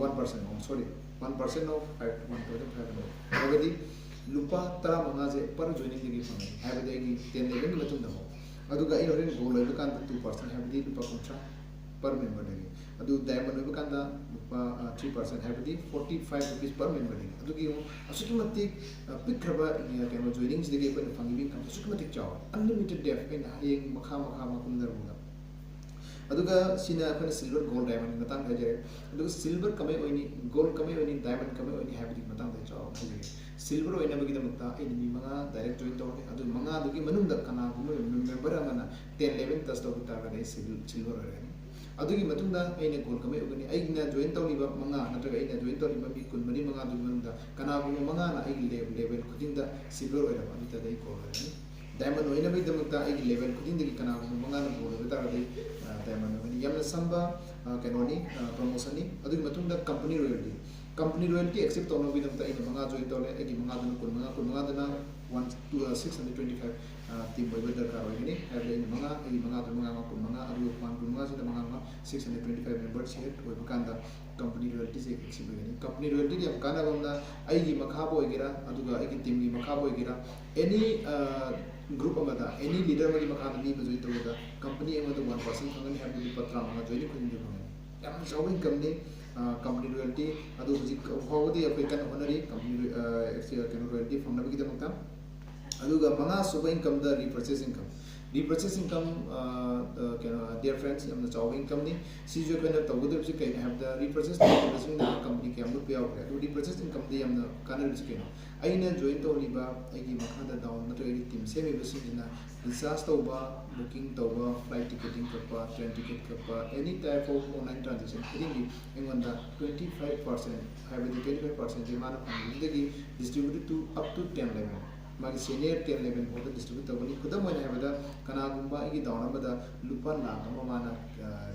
one percent, sorry, one percent of five, one thousand five hundred, ꯍꯥꯏꯕꯗꯤ ꯂꯨꯄꯥ ꯇꯔꯥꯃꯉꯥꯁꯦ ꯄꯔ ꯖꯣꯏꯅꯤꯡꯗꯒꯤ ꯐꯪꯒꯅꯤ, ꯍꯥꯏꯕꯗꯤ ꯑꯩꯒꯤ ꯇꯦꯟ ꯂꯦꯚꯦꯜꯒꯤ ꯃꯇꯨꯡꯗ ꯑꯃꯨꯛ꯫ ꯑꯗꯨꯒ ꯑꯩ ꯍꯣꯔꯦꯟ ꯒꯣꯜ ꯑꯣꯏꯕ ꯀꯥꯟꯗ two percent, ꯍꯥꯏꯕꯗꯤ ꯂꯨꯄꯥ ꯀꯨꯟꯊ꯭ꯔꯥ ꯄꯔ ꯃꯦꯝꯕꯔꯗꯒꯤ꯫ ꯑꯗꯨ ꯗꯥꯏꯃꯟ ꯑꯣꯏꯕ ꯀꯥꯟꯗ ꯂꯨꯄꯥ ꯊ꯭ꯔꯤ ꯄꯥꯔꯁꯦꯟ, ꯍꯥꯏꯕꯗꯤ forty five rupees per memberꯗꯒꯤ꯫ ꯑꯗꯨꯒꯤ ꯑꯃꯨꯛ ꯑꯁꯨꯛꯀꯤ ꯃꯇꯤꯛ ꯑ, ꯄꯤꯛꯈ꯭ꯔꯕ ꯑ, ꯀꯩꯅꯣ ꯖꯣꯏꯅꯤꯡꯁꯤꯗꯒꯤ ꯑꯩꯈꯣꯏꯅ ꯐꯪꯉꯤꯕ ꯏꯟꯀꯝ ꯑꯁꯨꯛꯀꯤ ꯃꯇꯤꯛ ꯆꯥꯎꯋꯦ, ꯑꯟꯂꯤꯃꯤꯇꯦꯠ ꯗꯦꯞ꯫ ꯑꯩꯅ ꯍꯌꯦꯡ ꯃꯈꯥ ꯃꯈꯥ ꯃꯈꯨꯝꯗ ꯑꯗꯨꯒ ꯑꯗꯨꯒ ꯁꯤꯅ ꯑꯩꯈꯣꯏꯅ ꯁꯤꯜꯚꯔ, ꯒꯣꯜ, ꯗꯥꯏꯃꯟꯒꯤ ꯃꯇꯥꯡꯗ ꯍꯥꯏꯖꯔꯦ꯫ ꯑꯗꯨꯒ ꯁꯤꯜꯚꯔ ꯀꯃꯥꯏ ꯑꯣꯏꯅꯤ, ꯒꯣꯜ ꯀꯃꯥꯏ ꯑꯣꯏꯅꯤ, ꯗꯥꯏꯃꯟ ꯀꯃꯥꯏ ꯑꯣꯏꯅꯤ ꯍꯥꯏꯕꯗꯨꯒꯤ ꯃꯇꯥꯡꯗ ꯑꯩ ꯆꯥꯎꯔꯥꯛꯅ ꯍꯥꯏꯖꯒꯦ꯫ ꯁꯤꯜꯚꯔ ꯑꯣꯏꯅꯕꯒꯤꯗꯃꯛꯇ ꯑꯩꯅ ꯃꯤ ꯃꯉꯥ ꯗꯥꯏꯔꯦꯛ ꯖꯣꯏꯟ ꯇꯧꯔꯅꯤ꯫ ꯑꯗꯨ ꯃꯉꯥꯗꯨꯒꯤ ꯃꯅꯨꯡꯗ ꯀꯅꯥꯒꯨꯝꯕ ꯃꯦꯝꯕꯔ ꯑꯃꯅ ꯇꯦꯟ ꯂꯦꯚꯦꯜ ꯇꯆ ꯇꯧꯕ ꯇꯥꯔꯒꯗꯤ ꯑꯩ ꯁꯤꯜ-, ꯁꯤꯜꯚꯔ ꯑꯣꯏꯔꯒꯅꯤ꯫ ꯑꯗꯨꯒꯤ ꯃꯇꯨꯡꯗ ꯑꯩꯅ ꯒꯣꯜ ꯀꯃꯥꯏ ꯑꯣꯏꯒꯅꯤ? ꯑꯩꯅ ꯖꯣꯏꯟ ꯇꯧꯔꯤꯕ ꯃꯉꯥ ꯅꯠꯇ꯭ꯔꯒ ꯑꯩꯅ ꯖꯣꯏꯟ ꯇꯧꯔꯤꯕ ꯃꯤ ꯀꯨꯟꯃꯔꯤ ꯃꯉꯥꯗꯨꯒꯤ ꯃꯅꯨꯡꯗ ꯀꯅꯥꯒꯨꯝꯕ ꯃꯉꯥꯅ ꯑꯩꯒꯤ ꯂꯦ-, ꯂꯦꯚꯦꯜ ꯈꯨꯗꯤꯡꯗ ꯁꯤꯜꯚꯔ ꯑꯣꯏꯔꯕ, ꯑꯗꯨ ꯑꯣꯏꯇꯥꯔꯗꯤ ꯑꯩ ꯒꯣꯜ ꯑꯣꯏꯔꯅꯤ꯫ ꯗꯥꯏꯃꯟ ꯑꯣꯏꯅꯕꯒꯤꯗꯃꯛꯇ ꯑꯩꯒꯤ ꯂꯦꯚꯦꯜ ꯈꯨꯗꯤꯡꯗꯒꯤ ꯀꯅꯥꯒꯨꯝꯕ ꯃꯉꯥꯅ ꯒꯣꯜ ꯑꯣꯏꯕ ꯇꯥꯔꯒꯗꯤ, ꯑ, ꯗꯥꯏꯃꯟ ꯑꯣꯏꯒꯅꯤ꯫ ꯌꯥꯝꯅ ꯁꯝꯕ, ꯑ, ꯀꯩꯅꯣꯅꯤ, ꯑ, ꯄ꯭ꯔꯣꯃꯣꯁꯟꯅꯤ꯫ ꯑꯗꯨꯒꯤ ꯃꯇꯨꯡꯗ company royalty. Company royalty accept ꯇꯧꯅꯕꯒꯤꯗꯃꯛꯇ ꯑꯩꯅ ꯃꯉꯥ ꯖꯣꯏꯟ ꯇꯧꯔꯦ꯫ ꯑꯩꯒꯤ ꯃꯉꯥꯗꯨꯅ ꯀꯨꯟꯃꯉꯥ, ꯀꯨꯟꯃꯉꯥꯗꯨꯅ one, two, uh, six hundred twenty five, uh, team ꯑꯣꯏꯕ ꯗꯔꯀꯥꯔ ꯑꯣꯏꯒꯅꯤ꯫ ꯍꯥꯏꯕꯗꯤ ꯑꯩꯅ ꯃꯉꯥ, ꯑꯩꯒꯤ ꯃꯉꯥꯗꯨ ꯃꯉꯥ ꯃꯉꯥ ꯀꯨꯟꯃꯉꯥ, ꯑꯗꯨꯒ ꯄꯣꯏꯟ ꯀꯨꯟꯃꯉꯥꯁꯤꯗ ꯃꯉꯥ ꯃꯉꯥ six hundred twenty five member set ꯑꯣꯏꯕ ꯀꯥꯟꯗ ꯀꯝꯄꯅꯤ ꯔꯣꯌꯦꯜꯇꯤꯁꯦ ꯑꯦꯛꯁꯦꯞ ꯑꯣꯏꯒꯅꯤ꯫ ꯀꯝꯄꯅꯤ ꯔꯣꯌꯦꯜꯇꯤꯗꯤ ꯌꯥꯝ ꯀꯥꯟꯅꯕ ꯑꯃꯅ, ꯑꯩꯒꯤ ꯃꯈꯥꯕꯨ ꯑꯣꯏꯒꯦꯔꯥ, ꯑꯗꯨꯒ ꯑꯩꯒꯤ ꯇꯤꯝꯒꯤ ꯃꯈꯥꯕꯨ ꯑꯣꯏꯒꯦꯔꯥ, ꯑꯦꯅꯤ, ꯑ, ꯒ꯭ꯔꯨꯞ ꯑꯃꯗ, ꯑꯦꯅꯤ ꯂꯤꯗꯔ ꯑꯃꯒꯤ ꯃꯈꯥꯗ ꯃꯤ ꯑꯃ ꯖꯣꯏꯟ ꯇꯧꯕꯗ ꯀꯝꯄꯅꯤ ꯑꯩꯉꯣꯟꯗ ꯋꯥꯟ ꯄꯥꯔꯁꯦꯟ ꯐꯪꯒꯅꯤ ꯍꯥꯏꯕꯗꯨ ꯂꯨꯄꯥ ꯇꯔꯥꯃꯉꯥ ꯖꯣꯏꯅꯤꯡ ꯈꯨꯗꯤꯡꯒꯤ ꯐꯪꯒꯅꯤ꯫ ꯌꯥꯝꯅ ꯆꯥꯎꯕ ꯏꯟꯀꯝꯅꯤ, ꯑ, ꯀꯝꯄꯅꯤ ꯔꯣꯌꯦꯜꯇꯤ꯫ ꯑꯗꯨ ꯍꯧꯖꯤꯛ ꯐꯥꯎꯕꯗꯤ ꯑꯩꯈꯣꯏ ꯀꯟꯅ ꯍꯣꯠꯅꯔꯤ ꯀꯝꯄꯅꯤ ꯔꯣ-, ꯑ, ꯑꯦꯛꯁ-, ꯀꯩꯅꯣ, ꯔꯣꯌꯦꯜꯇꯤ ꯐꯪꯅꯕꯒꯤꯗꯃꯛꯇ꯫ ꯑꯗꯨꯒ ꯃꯉꯥꯁꯨꯕ ꯏꯟꯀꯝꯗ ꯔꯤꯄꯔꯆꯦꯁ ꯏꯟꯀꯝ꯫ ꯔꯤꯄꯔꯆꯦꯁ ꯏꯟꯀꯝ, ꯑ, ꯑ, ꯀꯩꯅꯣ, dear friends, ꯌꯥꯝꯅ ꯆꯥꯎꯕ ꯏꯟꯀꯝꯅꯤ꯫ ꯁꯤꯁꯨ ꯑꯩꯈꯣꯏꯅ ꯇꯧꯒꯗꯧꯔꯤꯕꯁꯤ ꯀꯩꯅꯣ ꯍꯥꯏꯕꯗ, ꯔꯤꯄꯔꯆꯦꯁ ꯇꯧꯔꯤꯕꯁꯤꯡꯅ ꯀꯝꯄꯅꯤ ꯀꯌꯥꯝ ꯂꯨꯞꯄ ꯌꯥꯎꯈ꯭ꯔꯦ꯫ ꯑꯗꯨ ꯔꯤꯄꯔꯆꯦꯁ ꯏꯟꯀꯝꯗ ꯌꯥꯝꯅ ꯀꯥꯟꯅꯔꯤꯕꯁꯤ ꯀꯩꯅꯣ? ꯑꯩꯅ ꯖꯣꯏꯟ ꯇꯧꯔꯤꯕ, ꯑꯩꯒꯤ ꯃꯈꯥꯗ ꯗꯥꯎꯟ ꯅꯠꯇ꯭ꯔꯒ ꯑꯩꯒꯤ ꯇꯤꯝ ꯁꯦꯝꯃꯤꯕꯁꯤꯡꯁꯤꯅ ꯔꯤꯆꯥꯔꯖ ꯇꯧꯕ, ꯕꯨꯀꯤꯡ ꯇꯧꯕ, ꯐ꯭ꯂꯥꯏꯠ ꯇꯤꯀꯦꯇꯤꯡ ꯀꯛꯄ, ꯇ꯭ꯔꯦꯟ ꯇꯤꯀꯦꯠ ꯀꯛꯄ, any type of online transaction ꯈꯨꯗꯤꯡꯒꯤ ꯑꯩꯉꯣꯟꯗ twenty five percent, ꯍꯥꯏꯕꯗꯤ twenty five percentꯁꯦ ꯃꯥꯅ ꯐꯪꯕꯗꯒꯤ distribute to up to ten level, ꯃꯥꯒꯤ senior ten level ꯐꯥꯎꯗ distribute ꯇꯧꯒꯅꯤ꯫ ꯈꯨꯗꯝ ꯑꯣꯏꯅ ꯍꯥꯏꯕꯗ, ꯀꯅꯥꯒꯨꯝꯕ ꯑꯩꯒꯤ ꯗꯥꯎꯟ ꯑꯃꯗ ꯂꯨꯄꯥ ꯂꯥꯈ ꯑꯃ ꯃꯥꯅ, ꯑ,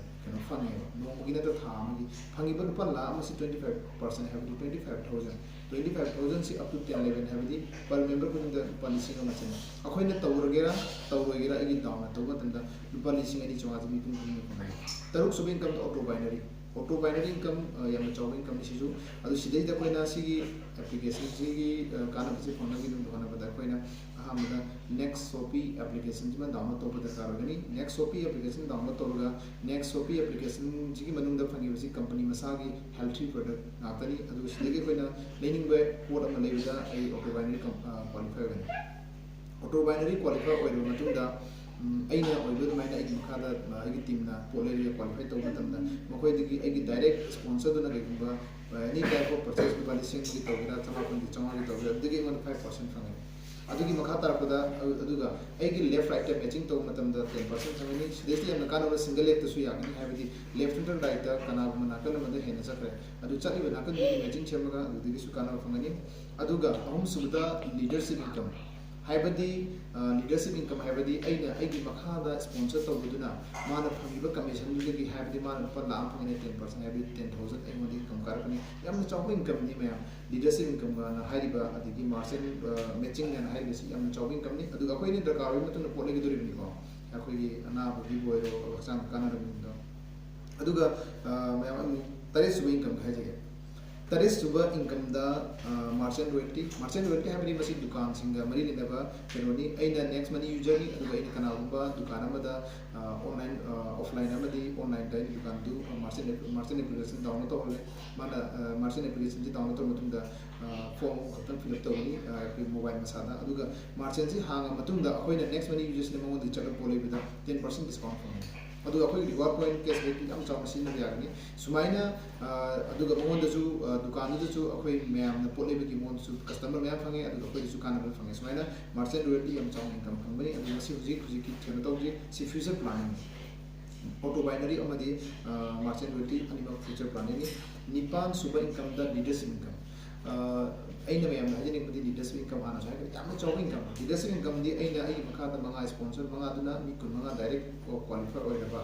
ꯀꯩꯅꯣ ꯐꯪꯉꯦꯕ, ꯅꯣꯡꯃꯒꯤ ꯅꯠꯇ꯭ꯔ ꯊꯥ ꯑꯃꯒꯤ꯫ ꯐꯪꯉꯤꯕ ꯂꯨꯄꯥ ꯂꯥꯈ ꯑꯃꯁꯤ twenty five percent ꯍꯥꯏꯕꯗꯤ twenty five thousand, twenty five thousand ꯁꯤ up to ten eleven ꯍꯥꯏꯕꯗꯤ per member ꯈꯨꯗꯤꯡꯗ ꯂꯨꯄꯥ ꯂꯤꯁꯤꯡ ꯑꯃ ꯆꯪꯉꯤ꯫ ꯑꯩꯈꯣꯏꯅ ꯇꯧꯔꯒꯦꯔꯥ ꯇꯧꯔꯣꯏꯒꯦꯔꯥ, ꯑꯩꯒꯤ ꯗꯥꯎꯟ ꯇꯧꯕ ꯃꯇꯝꯗ ꯂꯨꯄꯥ ꯂꯤꯁꯤꯡ ꯑꯅꯤ ꯆꯥꯝꯃꯉꯥꯁꯤ ꯃꯤ ꯄꯨꯝ ꯈꯨꯗꯤꯡꯃꯛ ꯐꯪꯍꯜꯂꯤ꯫ ꯇꯔꯨꯛ ꯁꯨꯕ ꯏꯟꯀꯝꯗ auto binary. Auto binary income ꯌꯥꯝꯅ ꯆꯥꯎꯕ ꯏꯟꯀꯝꯅꯤ ꯁꯤꯁꯨ꯫ ꯑꯗꯨ ꯁꯤꯗꯩꯗ ꯑꯩꯈꯣꯏꯅ ꯁꯤꯒꯤ ꯑꯦꯄ꯭ꯂꯤꯀꯦꯁꯟꯁꯤꯒꯤ ꯀꯥꯟꯅꯕꯁꯤ ꯐꯪꯅꯕꯒꯤꯗꯃꯛꯇ ꯍꯣꯠꯅꯕꯗ ꯑꯩꯈꯣꯏꯅ ꯑꯍꯥꯟꯕꯗ Next Shopee ꯑꯦꯄ꯭ꯂꯤꯀꯦꯁꯟꯁꯤꯃ ꯗꯥꯎꯟꯂꯣꯗ ꯇꯧꯕ ꯗꯔꯀꯥꯔ ꯑꯣꯏꯒꯅꯤ꯫ Next Shopee ꯑꯦꯄ꯭ꯂꯤꯀꯦꯁꯟ ꯗꯥꯎꯟꯂꯣꯗ ꯇꯧꯔꯒ Next Shopee ꯑꯦꯄ꯭ꯂꯤꯀꯦꯁꯟꯁꯤꯒꯤ ꯃꯅꯨꯡꯗ ꯐꯪꯉꯤꯕꯁꯤ ꯀꯝꯄꯅꯤ ꯃꯁꯥꯒꯤ ꯍꯦꯜꯊꯤ ꯄ꯭ꯔꯗꯛ ꯉꯥꯛꯇꯅꯤ꯫ ꯑꯗꯨ ꯁꯤꯗꯒꯤ ꯑꯩꯈꯣꯏꯅ ꯂꯩꯅꯤꯡꯕ ꯄꯣꯠ ꯑꯃ ꯂꯩꯕꯗ ꯑꯩ ꯑꯣꯇꯣ ꯕꯥꯏꯅꯔꯤ ꯀ꯭ꯋꯥꯂꯤꯐꯥꯏ ꯑꯣꯏꯒꯅꯤ꯫ ꯑꯣꯇꯣ ꯕꯥꯏꯅꯔꯤ ꯀ꯭ꯋꯥꯂꯤꯐꯥꯏ ꯑꯣꯏꯔꯕ ꯃꯇꯨꯡꯗ, ꯎꯝ, ꯑꯩꯅ ꯑꯣꯏꯕ ꯑꯗꯨꯃꯥꯏꯅ ꯑꯩꯒꯤ ꯃꯈꯥꯗ, ꯑ, ꯑꯩꯒꯤ ꯇꯤꯝꯅ ꯄꯣꯠ ꯂꯩꯔꯒ ꯀ꯭ꯋꯥꯂꯤꯐꯥꯏ ꯇꯧꯕ ꯃꯇꯝꯗ ꯃꯈꯣꯏꯗꯒꯤ ꯑꯩꯒꯤ ꯗꯥꯏꯔꯦꯛ ꯁ꯭ꯄꯣꯟꯁꯔꯗꯨꯅ ꯀꯩꯒꯨꯝꯕ, ꯑ, any type of purchase ꯂꯨꯄꯥ ꯂꯤꯁꯤꯡ ꯑꯃꯒꯤ ꯇꯧꯒꯦꯔꯥ, ꯆꯃꯥꯄꯟꯒꯤ, ꯆꯥꯝꯃꯉꯥꯒꯤ ꯇꯧꯒꯦꯔꯥ, ꯑꯗꯨꯗꯒꯤ ꯑꯩꯉꯣꯟꯗ five percent ꯐꯪꯒꯅꯤ꯫ ꯑꯗꯨꯒꯤ ꯃꯈꯥ ꯇꯥꯔꯛꯄꯗ, ꯑ-, ꯑꯗꯨꯒ ꯑꯩꯒꯤ left right ꯇ matching ꯇꯧꯕ ꯃꯇꯝꯗ ten percent ꯐꯪꯒꯅꯤ꯫ ꯁꯤꯗꯩꯁꯤꯗ ꯌꯥꯝꯅ ꯀꯥꯟꯅꯕ single leg ꯇꯁꯨ ꯌꯥꯒꯅꯤ, ꯍꯥꯏꯕꯗꯤ left ꯅꯠꯇ꯭ꯔꯒ right ꯀꯅꯥꯒꯨꯝꯕ ꯅꯥꯀꯟ ꯑꯃꯗ ꯍꯦꯟꯅ ꯆꯠꯈ꯭ꯔꯦ, ꯑꯗꯨ ꯆꯠꯂꯤꯕ ꯅꯥꯀꯟꯗꯨꯒꯤ matching ꯁꯦꯝꯃꯒ ꯑꯗꯨꯗꯒꯤꯁꯨ ꯀꯥꯟꯅꯕ ꯐꯪꯒꯅꯤ꯫ ꯑꯗꯨꯒ ꯑꯍꯨꯝꯁꯨꯕꯗ leadership income꯫ ꯍꯥꯏꯕꯗꯤ, ꯑ, leadership income ꯍꯥꯏꯕꯗꯤ ꯑꯩꯅ ꯑꯩꯒꯤ ꯃꯈꯥꯗ ꯁ꯭ꯄꯣꯟꯁꯔ ꯇꯧꯕꯗꯨꯅ ꯃꯥꯅ ꯐꯪꯉꯤꯕ ꯀꯃꯤꯁꯟꯗꯨꯗꯒꯤ, ꯍꯥꯏꯕꯗꯤ ꯃꯥꯅ ꯂꯨꯄꯥ ꯂꯥꯈ ꯑꯃ ꯐꯪꯉꯦ, ten percent ꯍꯥꯏꯕꯗꯤ ten thousand ꯑꯩꯉꯣꯟꯗꯒꯤ ꯏꯟꯀꯝ ꯀꯥꯔꯛꯀꯅꯤ꯫ ꯌꯥꯝꯅ ꯆꯥꯎꯕ ꯏꯟꯀꯝꯅꯤ ꯃꯌꯥꯝ꯫ ꯂꯤꯗꯔꯁꯤꯞ ꯏꯟꯀꯝꯒꯅ ꯍꯥꯏꯔꯤꯕ, ꯑꯗꯒꯤ ꯃꯥꯔꯆꯦꯟ, ꯑ, ꯃꯦꯆꯤꯡꯒꯅ ꯍꯥꯏꯔꯤꯕꯁꯤ ꯌꯥꯝꯅ ꯆꯥꯎꯕ ꯏꯟꯀꯝꯅꯤ꯫ ꯑꯗꯨꯒ ꯑꯩꯈꯣꯏꯅ ꯗꯔꯀꯥꯔ ꯑꯣꯏꯕ ꯃꯇꯝꯗ ꯄꯣꯠ ꯂꯩꯒꯗꯧꯔꯤꯕꯅꯤꯀꯣ, ꯑꯩꯈꯣꯏꯒꯤ ꯑꯅꯥꯕꯒꯤꯕꯨ ꯑꯣꯏꯔꯣ, ꯍꯛꯆꯥꯡ ꯀꯥꯟꯅꯔꯕꯅꯤꯗꯣ꯫ ꯑꯗꯨꯒ, ꯑ, ꯃꯌꯥꯝ ꯑꯃꯨꯛ ꯇꯔꯦꯠ ꯁꯨꯕ ꯏꯟꯀꯝꯒ ꯍꯥꯏꯖꯒꯦ꯫ ꯇꯔꯦꯠ ꯁꯨꯕ ꯏꯟꯀꯝꯗ, ꯑ, ꯃꯥꯔꯆꯦꯟ ꯔꯣꯌꯦꯜꯇꯤ꯫ ꯃꯥꯔꯆꯦꯟ ꯔꯣꯌꯦꯜꯇꯤ ꯍꯥꯏꯕꯗꯤ ꯃꯁꯤ ꯗꯨꯀꯥꯟꯁꯤꯡꯒ ꯃꯔꯤ ꯂꯩꯅꯕ ꯀꯩꯅꯣꯅꯤ꯫ ꯑꯩꯅ ꯅꯦꯛꯁ ꯃꯅꯤ ꯌꯨꯖꯔꯅꯤ, ꯑꯗꯨꯒ ꯑꯩꯅ ꯀꯅꯥꯒꯨꯝꯕ ꯗꯨꯀꯥꯟ ꯑꯃꯗ, ꯑ, ꯑꯣꯟꯂꯥꯏꯟ, ꯑ, ꯑꯣꯐꯂꯥꯏꯟ ꯑꯃꯗꯤ ꯑꯣꯟꯂꯥꯏꯟꯗ ꯑꯩꯒꯤ ꯗꯨꯀꯥꯟꯗꯨ, ꯑ, merchant app-, merchant application download ꯇꯧꯍꯜꯂꯦ꯫ ꯃꯥꯅ, ꯑ, ꯃꯥꯔꯆꯦꯟ ꯑꯦꯄ꯭ꯂꯤꯀꯦꯁꯟꯁꯤ ꯗꯥꯎꯟꯂꯣꯗ ꯇꯧꯕ ꯃꯇꯨꯡꯗ, ꯑ, ꯐꯣꯔꯝ ꯑꯃꯈꯛꯇꯪ ꯐꯤꯜ ꯑꯞ ꯇꯧꯒꯅꯤ, ꯑ, ꯑꯩꯈꯣꯏ ꯃꯣꯕꯥꯏꯜ ꯃꯁꯥꯗ꯫ ꯑꯗꯨꯒ ꯃꯥꯔꯆꯦꯟꯁꯤ ꯍꯥꯡꯉ ꯃꯇꯨꯡꯗ ꯑꯩꯈꯣꯏꯅ ꯅꯦꯛꯁ ꯃꯅꯤ ꯌꯨꯖꯔꯁꯤꯅ ꯃꯉꯣꯟꯗ ꯆꯠꯂꯒ ꯄꯣꯠ ꯂꯩꯕꯗ ten percent discount ꯐꯪꯒꯅꯤ꯫ ꯑꯗꯨꯒ ꯑꯩꯈꯣꯏꯒꯤ reward point cashback ꯌꯥꯝ ꯆꯥꯎꯅ ꯁꯤꯖꯤꯟꯅꯕ ꯌꯥꯒꯅꯤ꯫ ꯁꯨꯃꯥꯏꯅ, ꯑ, ꯑꯗꯨꯒ ꯃꯉꯣꯟꯗꯁꯨ, ꯑ, ꯗꯨꯀꯥꯟꯗꯨꯗꯁꯨ ꯑꯩꯈꯣꯏ ꯃꯌꯥꯝꯅ ꯄꯣꯠ ꯂꯩꯕꯒꯤ ꯃꯉꯣꯟꯗꯁꯨ customer ꯃꯌꯥꯝ ꯐꯪꯉꯦ, ꯑꯗꯨꯒ ꯑꯩꯈꯣꯏꯗꯁꯨ ꯀꯥꯟꯅꯕ ꯐꯪꯉꯦ꯫ ꯁꯨꯃꯥꯏꯅ ꯃꯥꯔꯆꯦꯟ ꯔꯣꯌꯦꯜꯇꯤ ꯌꯥꯝ ꯆꯥꯎꯅ ꯏꯟꯀꯝ ꯐꯪꯕꯅꯤ꯫ ꯑꯗꯨ ꯃꯁꯤ ꯍꯧꯖꯤꯛ ꯍꯧꯖꯤꯛꯀꯤ ꯀꯩꯅꯣ ꯇꯧꯗ꯭ꯔꯤ, ꯁꯤ future planning꯫ ꯑꯣꯇꯣ ꯕꯥꯏꯅꯔꯤ ꯑꯃꯗꯤ, ꯑ, ꯃꯥꯔꯆꯦꯟ ꯔꯣꯌꯦꯜꯇꯤ ꯑꯅꯤꯃꯛ future planning ꯅꯤ꯫ ꯅꯤꯄꯥꯟ ꯁꯨꯕ ꯏꯟꯀꯝꯗ ꯂꯤꯗꯔꯁꯤꯞ ꯏꯟꯀꯝ꯫ ꯑ, ꯑꯩꯅ ꯃꯌꯥꯝꯗ ꯍꯥꯏꯖꯅꯤꯡꯕꯗꯤ ꯂꯤꯗꯔꯁꯤꯞ ꯏꯟꯀꯝ ꯍꯥꯟꯅꯁꯨ ꯍꯥꯏꯈ꯭ꯔꯦ, ꯌꯥꯝꯅ ꯆꯥꯎꯕ ꯏꯟꯀꯝ꯫ ꯂꯤꯗꯔꯁꯤꯞ ꯏꯟꯀꯝꯗꯤ ꯑꯩꯅ ꯑꯩꯒꯤ ꯃꯈꯥꯗ ꯃꯉꯥ, ꯁ꯭ꯄꯣꯟꯁꯔ ꯃꯉꯥꯗꯨꯅ ꯃꯤ ꯀꯨꯟꯃꯉꯥ ꯗꯥꯏꯔꯦꯛ ꯀ꯭ꯋꯥꯂꯤꯐꯥꯏ ꯑꯣꯏꯔꯕ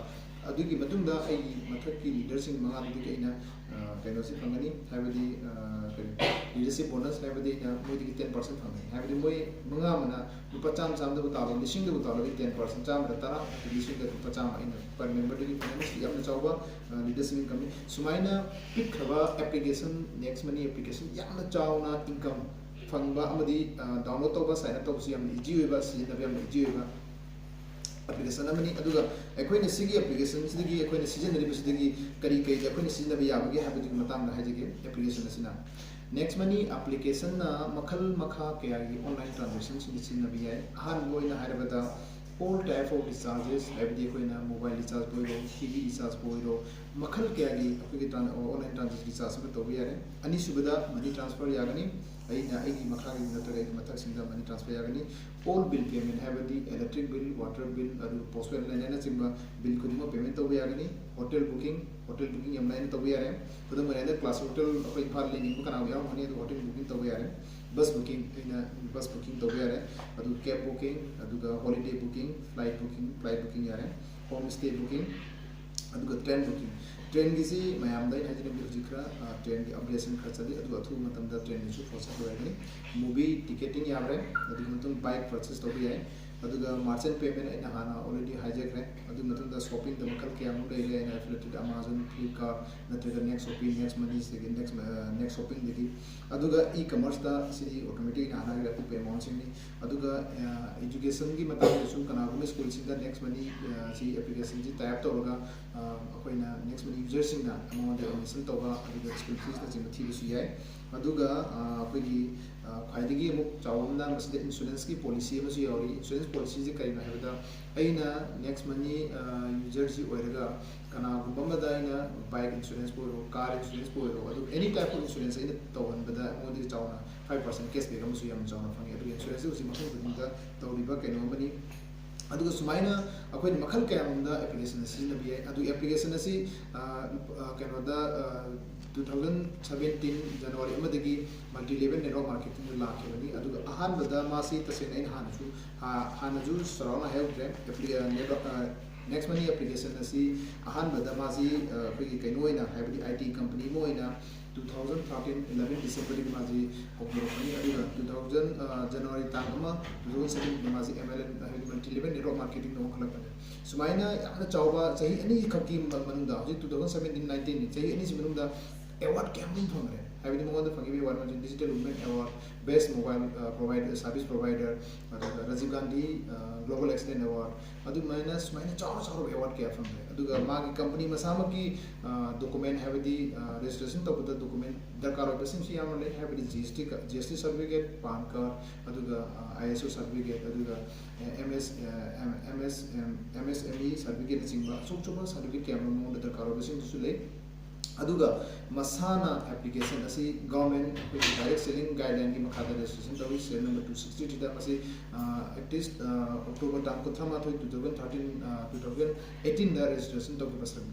ꯑꯗꯨꯒꯤ ꯃꯇꯨꯡꯗ ꯑꯩꯒꯤ ꯃꯊꯛꯀꯤ ꯂꯤꯗꯔꯁꯤꯡ ꯃꯉꯥꯗꯨꯗꯒꯤ ꯑꯩꯅ ꯑ, ꯀꯩꯅꯣꯁꯤ ꯐꯪꯒꯅꯤ, ꯍꯥꯏꯕꯗꯤ ꯑ, ꯀꯔꯤ, ꯂꯤꯗꯔꯁꯤꯞ ꯕꯣꯅꯁ ꯍꯥꯏꯕꯗꯤ ꯑꯩꯅ ꯃꯣꯏꯗꯒꯤ ꯇꯦꯟ ꯄꯥꯔꯁꯦꯟ ꯐꯪꯒꯅꯤ꯫ ꯍꯥꯏꯕꯗꯤ ꯃꯣꯏ ꯃꯉꯥ ꯑꯃꯅ ꯂꯨꯄꯥ ꯆꯥꯝꯃ ꯆꯥꯝꯃꯗꯕꯨ ꯇꯥꯜꯂꯣ, ꯂꯤꯁꯤꯡꯗꯕꯨ ꯇꯥꯜꯂꯣ, ꯑꯩ ꯇꯦꯟ ꯄꯥꯔꯁꯦꯟ, ꯆꯥꯝꯃꯗ ꯇꯔꯥ, ꯂꯤꯁꯤꯡꯗ ꯂꯨꯄꯥ ꯆꯥꯝꯃ ꯑꯩꯅ ꯄꯔ ꯃꯦꯝꯕꯔꯗꯒꯤ ꯐꯪꯒꯅꯤ꯫ ꯁꯤ ꯌꯥꯝꯅ ꯆꯥꯎꯕ ꯂꯤꯗꯔꯁꯤꯞ ꯏꯟꯀꯝꯅꯤ꯫ ꯁꯨꯃꯥꯏꯅ ꯄꯤꯛꯈ꯭ꯔꯕ ꯑꯦꯄ꯭ꯂꯤꯀꯦꯁꯟ, ꯅꯦꯛꯁ ꯃꯅꯤ ꯑꯦꯄ꯭ꯂꯤꯀꯦꯁꯟ ꯌꯥꯝꯅ ꯆꯥꯎꯅ ꯏꯟꯀꯝ ꯐꯪꯕ ꯑꯃꯗꯤ ꯗꯥꯎꯟꯂꯣꯗ ꯇꯧꯕ, ꯁꯥꯏꯟ ꯑꯞ ꯇꯧꯕꯁꯨ ꯌꯥꯝꯅ ꯏꯖꯤ ꯑꯣꯏꯕ, ꯁꯤꯖꯤꯟꯅꯕ ꯌꯥꯝꯅ ꯏꯖꯤ ꯑꯣꯏꯕ ꯑꯦꯄ꯭ꯂꯤꯀꯦꯁꯟ ꯑꯃꯅꯤ꯫ ꯑꯗꯨꯒ ꯑꯩꯈꯣꯏꯅ ꯁꯤꯒꯤ ꯑꯦꯄ꯭ꯂꯤꯀꯦꯁꯟꯁꯤꯗꯒꯤ ꯑꯩꯈꯣꯏꯅ ꯁꯤꯖꯤꯟꯅꯔꯤꯕꯁꯤꯗꯒꯤ ꯀꯔꯤ ꯀꯔꯤꯗ ꯑꯩꯈꯣꯏꯅ ꯁꯤꯖꯤꯟꯅꯕ ꯌꯥꯕꯒꯦ ꯍꯥꯏꯕꯗꯨꯒꯤ ꯃꯇꯥꯡꯗ ꯍꯥꯏꯖꯒꯦ꯫ ꯑꯦꯄ꯭ꯂꯤꯀꯦꯁꯟ ꯑꯁꯤꯅ ꯅꯦꯛꯁ ꯃꯅꯤ ꯑꯦꯄ꯭ꯂꯤꯀꯦꯁꯟꯅ ꯃꯈꯜ ꯃꯈꯥ ꯀꯌꯥꯒꯤ ꯑꯣꯟꯂꯥꯏꯟ ꯇ꯭ꯔꯥꯟꯖꯦꯛꯁꯟꯁꯤꯡꯗ ꯁꯤꯖꯤꯟꯅꯕ ꯌꯥꯏ꯫ ꯑꯍꯥꯟꯕ ꯑꯣꯏꯅ ꯍꯥꯏꯔꯕꯗ all type of recharges, ꯍꯥꯏꯕꯗꯤ ꯑꯩꯈꯣꯏꯅ ꯃꯣꯕꯥꯏꯜ ꯔꯤꯆꯥꯔꯖꯄꯨ ꯑꯣꯏꯔꯣ, ꯇꯤ ꯚꯤ ꯔꯤꯆꯥꯔꯖꯄꯨ ꯑꯣꯏꯔꯣ, ꯃꯈꯜ ꯀꯌꯥꯒꯤ ꯑꯩꯈꯣꯏꯒꯤ online transaction recharge ꯑꯃ ꯇꯧꯕ ꯌꯥꯔꯦ꯫ ꯑꯅꯤꯁꯨꯕꯗ ꯃꯅꯤ ꯇ꯭ꯔꯥꯟꯁꯐꯔ ꯌꯥꯒꯅꯤ꯫ ꯑꯩꯅ ꯑꯩꯒꯤ ꯃꯈꯥꯒꯤ ꯅꯠꯇ꯭ꯔꯒ ꯑꯩꯒꯤ ꯃꯊꯛꯁꯤꯡꯗ ꯃꯅꯤ ꯇ꯭ꯔꯥꯟꯁꯐꯔ ꯌꯥꯒꯅꯤ꯫ All bill payment, ꯍꯥꯏꯕꯗꯤ electric bill, water bill, ꯑꯗꯨꯒ ꯄꯣꯁ ꯄꯦꯃꯦꯟ ꯂꯥꯏꯟ ꯂꯥꯏꯟꯅꯆꯤꯡꯕ ꯕꯤꯜ ꯈꯨꯗꯤꯡꯃꯛ ꯄꯦꯃꯦꯟ ꯇꯧꯕ ꯌꯥꯒꯅꯤ꯫ ꯍꯣꯇꯦꯜ ꯕꯨꯀꯤꯡ, ꯍꯣꯇꯦꯜ ꯕꯨꯀꯤꯡ ꯌꯥꯝ ꯂꯥꯏꯅ ꯇꯧꯕ ꯌꯥꯔꯦ꯫ ꯈꯨꯗꯝ ꯑꯣꯏꯅ ꯍꯥꯏꯔꯕꯗ ꯀ꯭ꯂꯥꯁ ꯍꯣꯇꯦꯜ ꯑꯩꯈꯣꯏ ꯏꯝꯐꯥꯜ ꯂꯩꯅꯤꯡꯕ ꯀꯅꯥꯒꯨꯝꯕ ꯌꯥꯎꯔꯝꯒꯅꯤ, ꯑꯗꯨ ꯍꯣꯇꯦꯜ ꯕꯨꯀꯤꯡ ꯇꯧꯕ ꯌꯥꯔꯦ꯫ ꯕꯁ ꯕꯨꯀꯤꯡ, ꯑꯩꯅ ꯕꯁ ꯕꯨꯀꯤꯡ ꯇꯧꯕ ꯌꯥꯔꯦ꯫ ꯑꯗꯨ ꯀꯦꯕ ꯕꯨꯀꯤꯡ, ꯑꯗꯨꯒ holiday booking, flight booking, flight booking ꯌꯥꯔꯦ꯫ ꯍꯣꯝ ꯁ꯭ꯇꯦ ꯕꯨꯀꯤꯡ, ꯑꯗꯨꯒ ꯇ꯭ꯔꯦꯟ ꯕꯨꯀꯤꯡ꯫ ꯇ꯭ꯔꯦꯟꯒꯤꯁꯤ ꯃꯌꯥꯝꯗ ꯑꯩꯅ ꯍꯥꯏꯖꯅꯤꯡꯕꯗꯤ ꯍꯧꯖꯤꯛ ꯈꯔ ꯇ꯭ꯔꯦꯟꯒꯤ ꯑꯞꯒ꯭ꯔꯦꯗꯦꯁꯟ ꯈꯔ ꯆꯠꯂꯤ, ꯑꯗꯨ ꯑꯊꯨꯕ ꯃꯇꯝꯗ ꯇ꯭ꯔꯦꯟꯒꯤꯁꯨ ꯐꯣꯔꯁ ꯑꯞ ꯑꯣꯏꯔꯒꯅꯤ꯫ ꯃꯨꯚꯤ ꯇꯤꯀꯦꯇꯤꯡ ꯌꯥꯔꯦ꯫ ꯑꯗꯨꯒꯤ ꯃꯇꯨꯡ ꯕꯥꯏꯛ ꯄꯔꯆꯦꯁ ꯇꯧꯕ ꯌꯥꯏ꯫ ꯑꯗꯨꯒ ꯃꯥꯔꯆꯦꯟ ꯄꯦꯃꯦꯟ ꯑꯩꯅ ꯍꯥꯟꯅ ꯑꯣꯜꯔꯦꯗꯤ ꯍꯥꯏꯖꯈ꯭ꯔꯦ꯫ ꯑꯗꯨꯒꯤ ꯃꯇꯨꯡꯗ ꯁꯣꯞꯄꯤꯡꯗ ꯃꯈꯜ ꯀꯌꯥꯃꯨꯛ ꯂꯩꯔꯦ꯫ ꯑꯩꯅ ꯑꯦꯐꯤꯂꯦꯇꯦꯠ ꯑꯃꯥꯖꯣꯟ, ꯐ꯭ꯂꯤꯞꯀꯥꯔꯠ ꯅꯠꯇ꯭ꯔꯒ ꯅꯦꯛꯁ ꯁꯣꯞꯄꯤꯡ, ꯅꯦꯛꯁ ꯃꯅꯤ, ꯁꯤꯗꯒꯤ ꯅꯦꯛꯁ, ꯅꯦꯛꯁ ꯁꯣꯞꯄꯤꯡꯗꯒꯤ꯫ ꯑꯗꯨꯒ ꯏ ꯀꯃꯔꯁꯇ ꯁꯤꯗꯤ ꯑꯣꯇꯣꯃꯦꯇꯤꯛ ꯑꯩꯅ ꯍꯥꯟꯅ ꯍꯥꯏꯈ꯭ꯔꯦ, ꯑꯄꯤꯛꯄ ꯑꯦꯃꯥꯎꯟꯁꯤꯡꯅꯤ꯫ ꯑꯗꯨꯒ ꯑꯦꯖꯨꯀꯦꯁꯟꯒꯤ ꯃꯇꯥꯡꯗꯁꯨ ꯀꯅꯥꯒꯨꯝꯕ ꯁ꯭ꯀꯨꯜꯁꯤꯡꯗ ꯅꯦꯛꯁ ꯃꯅꯤ ꯁꯤ ꯑꯦꯄ꯭ꯂꯤꯀꯦꯁꯟꯁꯤ ꯇꯥꯏ ꯑꯞ ꯇꯧꯔꯒ ꯑꯩꯈꯣꯏꯅ ꯅꯦꯛꯁ ꯃꯅꯤ ꯌꯨꯖꯔꯁꯤꯡꯅ ꯑꯃꯉꯣꯟꯗ ꯑꯦꯗꯃꯤꯁꯟ ꯇꯧꯕ, ꯑꯗꯨꯒ ꯁ꯭ꯀꯨꯜ ꯐꯤꯁꯅꯆꯤꯡꯕ ꯊꯤꯕꯁꯨ ꯌꯥꯏ꯫ ꯑꯗꯨꯒ ꯑꯩꯈꯣꯏꯒꯤ ꯈ꯭ꯋꯥꯏꯗꯒꯤ ꯑꯃꯨꯛ ꯆꯥꯎꯕ ꯑꯃꯅ ꯃꯁꯤꯗ ꯏꯟꯁꯨꯔꯦꯟꯁꯀꯤ ꯄꯣꯂꯤꯁꯤ ꯑꯃꯁꯨ ꯌꯥꯎꯔꯤ꯫ ꯏꯟꯁꯨꯔꯦꯟꯁ ꯄꯣꯂꯤꯁꯤꯁꯦ ꯀꯔꯤꯅꯣ ꯍꯥꯏꯕꯗ, ꯑꯩꯅ ꯅꯦꯛꯁ ꯃꯅꯤ ꯌꯨꯖꯔꯁꯤ ꯑꯣꯏꯔꯒ ꯀꯅꯥꯒꯨꯝꯕ ꯑꯃꯗ ꯑꯩꯅ ꯕꯥꯏꯛ ꯏꯟꯁꯨꯔꯦꯟꯁꯄꯨ ꯑꯣꯏꯔꯣ, ꯀꯥꯔ ꯏꯟꯁꯨꯔꯦꯟꯁꯄꯨ ꯑꯣꯏꯔꯣ, ꯑꯗꯨ ꯑꯦꯅꯤ ꯇꯥꯏꯞ ꯑꯣꯐ ꯏꯟꯁꯨꯔꯦꯟꯁ ꯑꯩꯅ ꯇꯧꯍꯟꯕꯗ ꯑꯩꯉꯣꯟꯗꯒꯤ ꯆꯥꯎꯅ ꯐꯥꯏꯚ ꯄꯥꯔꯁꯦꯟ ꯀꯦꯁꯕꯦꯛ ꯑꯃꯁꯨ ꯌꯥꯝꯅ ꯆꯥꯎꯅ ꯐꯪꯉꯤ꯫ ꯑꯗꯨꯒ ꯏꯟꯁꯨꯔꯦꯟꯁꯁꯤ ꯍꯧꯖꯤꯛ ꯃꯐꯝ ꯈꯨꯗꯤꯡꯗ ꯇꯧꯔꯤꯕ ꯀꯩꯅꯣ ꯑꯃꯅꯤ꯫ ꯑꯗꯨꯒ ꯁꯨꯃꯥꯏꯅ ꯑꯩꯈꯣꯏꯅ ꯃꯈꯜ ꯀꯌꯥꯔꯣꯝꯗ ꯑꯦꯄ꯭ꯂꯤꯀꯦꯁꯟ ꯑꯁꯤ ꯁꯤꯖꯤꯟꯅꯕ ꯌꯥꯏ꯫ ꯑꯗꯨ ꯑꯦꯄ꯭ꯂꯤꯀꯦꯁꯟ ꯑꯁꯤ ꯀꯩꯅꯣꯗ ꯇꯨ ꯊꯥꯎꯖꯟ ꯁꯕꯦꯟꯇꯤꯟ ꯖꯅꯋꯥꯔꯤ ꯑꯃꯗꯒꯤ ꯃꯜꯇꯤ ꯂꯦꯕꯦꯜ ꯅꯦꯠꯋꯥꯔꯛ ꯃꯥꯔꯀꯦꯇꯤꯡꯗ ꯂꯥꯛꯈꯤꯕꯅꯤ꯫ ꯑꯗꯨꯒ ꯑꯍꯥꯟꯕꯗ ꯃꯥꯁꯤ ꯇꯁꯦꯡꯅ ꯑꯩꯅ ꯍꯥꯟꯅꯁꯨ ꯍꯥꯟꯅꯁꯨ ꯆꯥꯎꯔꯥꯛꯅ ꯍꯥꯏꯍꯧꯗ꯭ꯔꯦ꯫ Apply network Next Money application ꯑꯁꯤ ꯑꯍꯥꯟꯕꯗ ꯃꯥꯁꯤ ꯑ, ꯑꯩꯈꯣꯏꯒꯤ ꯀꯩꯅꯣ ꯑꯣꯏꯅ, ꯍꯥꯏꯕꯗꯤ ꯑꯥꯏ ꯇꯤ ꯀꯝꯄꯅꯤ ꯑꯃ ꯑꯣꯏꯅ two thousand thirteen eleven Decemberꯗꯒꯤ ꯃꯥꯁꯤ ꯍꯧꯗꯣꯔꯛꯄꯅꯤ꯫ ꯑꯗꯨꯒ two thousand January ꯇꯥꯡ ꯑꯃ two thousand seventeen ꯗ ꯃꯥꯁꯤ M L N, ꯍꯥꯏꯕꯗꯤ multi level network marketing ꯗ ꯑꯣꯟꯈꯠꯂꯛꯄꯅꯤ꯫ ꯁꯨꯃꯥꯏꯅ ꯌꯥꯝꯅ ꯆꯥꯎꯕ ꯆꯍꯤ ꯑꯅꯤꯈꯛꯀꯤ ꯃ- ꯃꯅꯨꯡꯗ, ꯍꯧꯖꯤꯛ two thousand seventeen nineteen ꯆꯍꯤ ꯑꯅꯤꯁꯤ ꯃꯅꯨꯡꯗ award ꯀꯌꯥ ꯑꯃ ꯐꯪꯈ꯭ꯔꯦ꯫ ꯍꯥꯏꯕꯗꯤ ꯃꯉꯣꯟꯗ ꯐꯪꯉꯤꯕ award ꯃꯁꯤꯡ Digital Women Award, Best Mobile, ꯑ, Provider, Service Provider, ꯑꯗꯨꯒ Rajiv Gandhi, ꯑ, Global Excellence Award, ꯑꯗꯨꯃꯥꯏꯅ ꯁꯨꯃꯥꯏꯅ ꯆꯥꯎ ꯆꯥꯎꯔꯕ award ꯀꯌꯥ ꯐꯪꯈ꯭ꯔꯦ꯫ ꯑꯗꯨꯒ ꯃꯥꯒꯤ ꯀꯝꯄꯅꯤ ꯃꯁꯥꯃꯛꯀꯤ, ꯑ, document, ꯍꯥꯏꯕꯗꯤ, ꯑ, registration ꯇꯧꯕꯗ document ꯗꯔꯀꯥꯔ ꯑꯣꯏꯕꯁꯤꯡꯁꯨ ꯌꯥꯝꯅ ꯂꯩ, ꯍꯥꯏꯕꯗꯤ G S T ꯀ-, G S T certificate, PAN card, ꯑꯗꯨꯒ, ꯑ, I S O certificate, ꯑꯗꯨꯒ, ꯑ, M S, ꯑ, M-, M S, M-, M S M E certificate ꯅꯆꯤꯡꯕ ꯑꯆꯧ ꯑꯆꯧꯕ certificate ꯀꯌꯥ ꯑꯃ ꯃꯉꯣꯟꯗ ꯗꯔꯀꯥꯔ ꯑꯣꯏꯕꯁꯤꯡꯗꯨꯁꯨ ꯂꯩ꯫ ꯑꯗꯨꯒ ꯃꯁꯥꯅ application ꯑꯁꯤ government ꯑꯩꯈꯣꯏꯒꯤ direct selling guideline ꯒꯤ ꯃꯈꯥꯗ registration ꯇꯧꯏ, serial number two sixty three ꯗ꯫ ꯃꯁꯤ, ꯑ, at least, ꯑ, October ꯇꯥꯡ ꯀꯨꯟꯊ꯭ꯔꯥ ꯃꯥꯊꯣꯏ, two thousand thirteen, ꯑ, two thousand eighteen ꯗ registration ꯇꯧꯈꯤꯕ ꯁꯔ-,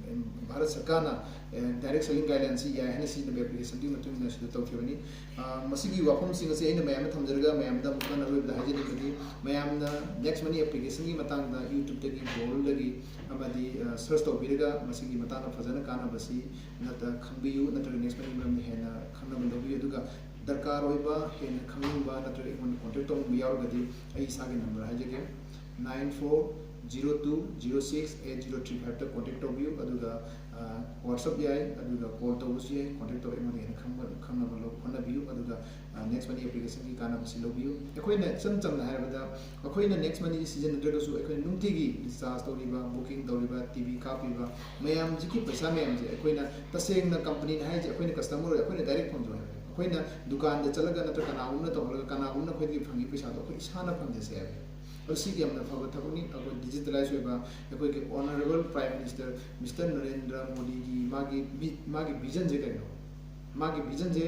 ꯚꯥꯔꯠ ꯁꯔꯀꯥꯔꯅ, ꯑ, direct selling guideline ꯁꯤ ꯌꯥꯏ ꯍꯥꯏꯅ ꯁꯤꯖꯤꯟꯅꯕ application ꯗꯨꯒꯤ ꯃꯇꯨꯡ ꯏꯟꯅ ꯁꯤꯗ ꯇꯧꯈꯤꯕꯅꯤ꯫ ꯑ, ꯃꯁꯤꯒꯤ ꯋꯥꯐꯝꯁꯤꯡ ꯑꯁꯤ ꯑꯩꯅ ꯃꯌꯥꯝꯗ ꯊꯝꯖꯔꯒ ꯃꯌꯥꯝꯗ ꯑꯃꯨꯛ ꯍꯟꯅ ꯑꯔꯣꯏꯕꯗ ꯍꯥꯏꯖꯅꯤꯡꯕꯗꯤ, ꯃꯌꯥꯝꯅ Next Money application ꯒꯤ ꯃꯇꯥꯡꯗ YouTube ꯇꯒꯤ, Google ꯗꯒꯤ ꯑꯃꯗꯤ, ꯑ, search ꯇꯧꯕꯤꯔꯒ ꯃꯁꯤꯒꯤ ꯃꯇꯥꯡꯗ ꯐꯖꯅ ꯀꯥꯟꯅꯕꯁꯤ ꯅꯠꯇ ꯈꯪꯕꯤꯌꯨ, ꯅꯠꯇ꯭ꯔꯒ Next Money ꯒꯤ ꯃꯔꯝꯗ ꯍꯦꯟꯅ ꯈꯪꯅꯕ ꯂꯧꯕꯤꯌꯨ꯫ ꯑꯗꯨꯒ ꯗꯔꯀꯥꯔ ꯑꯣꯏꯕ, ꯍꯦꯟꯅ ꯈꯪꯅꯤꯡꯕ ꯅꯠꯇ꯭ꯔꯒ ꯑꯩꯉꯣꯟꯗ contact ꯇꯧꯅꯤꯡꯕ ꯌꯥꯎꯔꯒꯗꯤ ꯑꯩ ꯏꯁꯥꯒꯤ number ꯍꯥꯏꯖꯒꯦ, nine four zero two zero six eight zero three five ꯇ contact ꯇꯧꯕꯤꯌꯨ꯫ ꯑꯗꯨꯒ, ꯑ, WhatsApp ꯌꯥꯏ, ꯑꯗꯨꯒ call ꯇꯧꯕꯁꯨ ꯌꯥꯏ꯫ Contact ꯇꯧꯔꯒ ꯑꯩꯉꯣꯟꯗ ꯍꯦꯟꯅ ꯈꯪꯕ, ꯈꯪꯅꯕ ꯂꯧ-, ꯍꯣꯠꯅꯕꯤꯌꯨ꯫ ꯑꯗꯨꯒ, ꯑ, Next Money application ꯒꯤ ꯀꯥꯟꯅꯕꯁꯤ ꯂꯧꯕꯤꯌꯨ꯫ ꯑꯩꯈꯣꯏꯅ ꯏꯆꯝ ꯆꯝꯅ ꯍꯥꯏꯔꯕꯗ, ꯑꯩꯈꯣꯏꯅ Next Money ꯁꯤ ꯁꯤꯖꯤꯟꯅꯗ꯭ꯔꯒꯁꯨ ꯑꯩꯈꯣꯏꯅ ꯅꯨꯡꯇꯤꯒꯤ recharge ꯇꯧꯔꯤꯕ, booking ꯇꯧꯔꯤꯕ, T V ꯀꯥꯞꯄꯤꯕ ꯃꯌꯥꯝꯁꯤꯒꯤ ꯄꯩꯁꯥ ꯃꯌꯥꯝꯁꯦ ꯑꯩꯈꯣꯏꯅ ꯇꯁꯦꯡꯅ ꯀꯝꯄꯅꯤꯅ ꯍꯥꯏꯔꯤꯁꯦ ꯑꯩꯈꯣꯏꯅ customer ꯑꯣꯏ, ꯑꯩꯈꯣꯏꯅ direct ꯐꯪꯖꯧ ꯍꯥꯏꯕꯅꯦ꯫ ꯑꯩꯈꯣꯏꯅ ꯗꯨꯀꯥꯟꯗ ꯆꯠꯂꯒ ꯅꯠꯇ꯭ꯔꯒ ꯀꯅꯥꯒꯨꯝꯕꯅ ꯇꯧꯍꯜꯂꯒ ꯀꯅꯥꯒꯨꯝꯕꯅ ꯑꯩꯈꯣꯏꯗꯒꯤ ꯐꯪꯉꯤ ꯄꯩꯁꯥꯗꯣ ꯑꯩꯈꯣꯏ ꯏꯁꯥꯅ ꯐꯪꯖꯁꯦ ꯍꯥꯏꯕꯅꯦ꯫ ꯑꯗꯨ ꯁꯤꯗꯤ ꯌꯥꯝꯅ ꯐꯕ ꯊꯕꯛꯅꯤ꯫ ꯑꯩꯈꯣꯏ digitalize ꯑꯣꯏꯕ ꯑꯩꯈꯣꯏꯒꯤ Honourable Prime Minister Mister Narendra ꯃꯣꯗꯤꯒꯤ ꯃꯥꯒꯤ ꯚꯤ-, ꯃꯥꯒꯤ vision ꯁꯦ ꯀꯩꯅꯣ? ꯃꯥꯒꯤ vision ꯁꯦ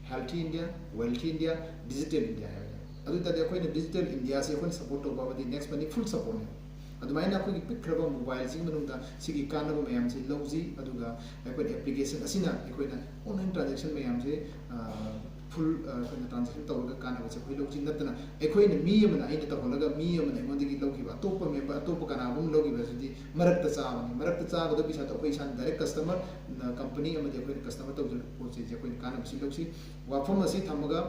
Healthy India, Wealthy India, Digital India ꯍꯥꯏꯕꯅꯦ꯫ ꯑꯗꯨ ꯑꯣꯏ ꯇꯥꯔꯗꯤ ꯑꯩꯈꯣꯏꯅ Digital India ꯁꯦ ꯑꯩꯈꯣꯏꯅ support ꯇꯧꯕ ꯑꯃꯗꯤ Next Money full support ꯅꯦ꯫ ꯑꯗꯨꯃꯥꯏꯅ ꯑꯩꯈꯣꯏꯒꯤ ꯄꯤꯛꯈ꯭ꯔꯕ mobile ꯁꯤꯒꯤ ꯃꯅꯨꯡꯗ ꯁꯤꯒꯤ ꯀꯥꯟꯅꯕ ꯃꯌꯥꯝꯁꯤ ꯂꯧꯁꯤ, ꯑꯗꯨꯒ ꯑꯩꯈꯣꯏꯅ application ꯑꯁꯤꯅ ꯑꯩꯈꯣꯏꯅ online transaction ꯃꯌꯥꯝꯁꯦ, ꯑ, ꯐꯨꯜ ꯑꯩꯈꯣꯏꯅ ꯇ꯭ꯔꯥꯟꯖꯦꯛꯁꯟ ꯇꯧꯔꯒ ꯀꯥꯟꯅꯕꯁꯦ ꯑꯩꯈꯣꯏ ꯂꯧꯁꯤ ꯅꯠꯇꯅ, ꯑꯩꯈꯣꯏꯅ ꯃꯤ ꯑꯃꯅ ꯑꯩꯅ ꯇꯧꯍꯜꯂꯒ ꯃꯤ ꯑꯃꯅ ꯑꯩꯉꯣꯟꯗꯒꯤ ꯂꯧꯈꯤꯕ, ꯑꯇꯣꯞꯄ ꯃꯦꯝꯕꯔ ꯑꯇꯣꯞꯄ ꯀꯅꯥꯒꯨꯝꯕ ꯂꯧꯈꯤꯕ ꯑꯁꯤꯗꯤ ꯃꯔꯛꯇ ꯆꯥꯕꯅꯤ꯫ ꯃꯔꯛꯇ ꯆꯥꯒꯗꯕ ꯄꯩꯁꯥꯗꯣ ꯑꯩꯈꯣꯏ ꯏꯁꯥꯅ ꯗꯥꯏꯔꯦꯛ ꯀꯁꯇꯃꯔ, ꯀꯝꯄꯅꯤ ꯑꯃꯗꯤ ꯑꯩꯈꯣꯏꯅ ꯀꯁꯇꯃꯔ ꯇꯧꯖꯔꯛꯄ ꯄꯣꯠ ꯆꯩꯁꯦ ꯑꯩꯈꯣꯏꯅ ꯀꯥꯟꯅꯕꯁꯤ ꯂꯧꯁꯤ꯫ ꯋꯥꯐꯝ ꯑꯁꯤ ꯊꯝꯃꯒ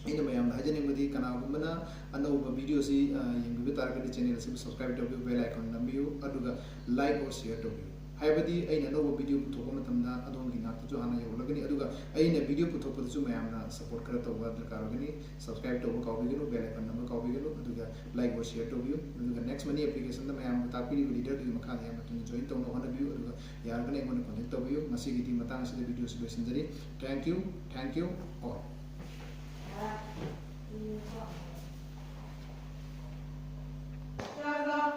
ꯑꯩꯅ ꯃꯌꯥꯝꯗ ꯍꯥꯏꯖꯅꯤꯡꯕꯗꯤ, ꯀꯅꯥꯒꯨꯝꯕꯅ ꯑꯅꯧꯕ ꯚꯤꯗꯤꯑꯣꯁꯤ ꯌꯦꯡꯕꯤꯕ ꯇꯥꯔꯒꯗꯤ ꯆꯦꯅꯦꯜ ꯑꯁꯤꯕꯨ ꯁꯕꯁꯀ꯭ꯔꯥꯏꯕ ꯇꯧꯕꯤꯌꯨ, ꯕꯦꯜ ꯑꯥꯏꯀꯣꯟ ꯅꯝꯕꯤꯌꯨ, ꯑꯗꯨꯒ ꯂꯥꯏꯛ ꯑꯣꯔ ꯁꯤꯌꯔ ꯇꯧꯕꯤꯌꯨ꯫ ꯍꯥꯏꯕꯗꯤ ꯑꯩꯅ ꯑꯅꯧꯕ ꯚꯤꯗꯤꯑꯣ ꯄꯨꯊꯣꯛꯄ ꯃꯇꯝꯗ ꯑꯗꯣꯝꯒꯤ ꯅꯥꯛꯇꯁꯨ ꯍꯥꯟꯅ ꯌꯧꯔꯛꯂꯒꯅꯤ꯫ ꯑꯗꯨꯒ ꯑꯩꯅ ꯚꯤꯗꯤꯑꯣ ꯄꯨꯊꯣꯛꯄꯗꯁꯨ ꯃꯌꯥꯝꯅ ꯁꯄꯣꯔꯠ ꯈꯔ ꯇꯧꯕ ꯗꯔꯀꯥꯔ ꯑꯣꯏꯒꯅꯤ꯫ ꯁꯕꯁꯀ꯭ꯔꯥꯏꯕ ꯇꯧꯕ ꯀꯥꯎꯕꯤꯒꯅꯨ, ꯕꯦꯜ ꯑꯥꯏꯀꯟ ꯅꯝꯕ ꯀꯥꯎꯕꯤꯒꯅꯨ, ꯑꯗꯨꯒ ꯂꯥꯏꯛ ꯑꯣꯔ ꯁꯤꯌꯔ ꯇꯧꯕꯤꯌꯨ꯫ ꯑꯗꯨꯒ ꯅꯦꯛꯁ ꯃꯅꯤ ꯑꯦꯄ꯭ꯂꯤꯀꯦꯁꯟꯗ ꯃꯌꯥꯝꯅ ꯇꯥꯛꯄꯤꯔꯤꯕ ꯂꯤꯗꯔꯗꯨꯒꯤ ꯃꯈꯥꯗ ꯌꯥꯝꯅ ꯊꯨꯅ ꯖꯣꯏꯟ ꯇꯧꯅꯕ ꯍꯣꯠꯅꯕꯤꯌꯨ꯫ ꯑꯗꯨꯒ ꯌꯥꯔꯒꯅ ꯑꯩꯉꯣꯟꯗ ꯀꯣꯟꯇꯦꯛ ꯇꯧꯕꯤꯌꯨ꯫ ꯉꯁꯤꯒꯤꯗꯤ ꯃꯇꯥꯡ ꯑꯁꯤꯗ ꯚꯤꯗꯤꯑꯣꯁꯤ ꯂꯣꯏꯁꯤꯟꯖꯔꯤ꯫ Thank you, thank you all.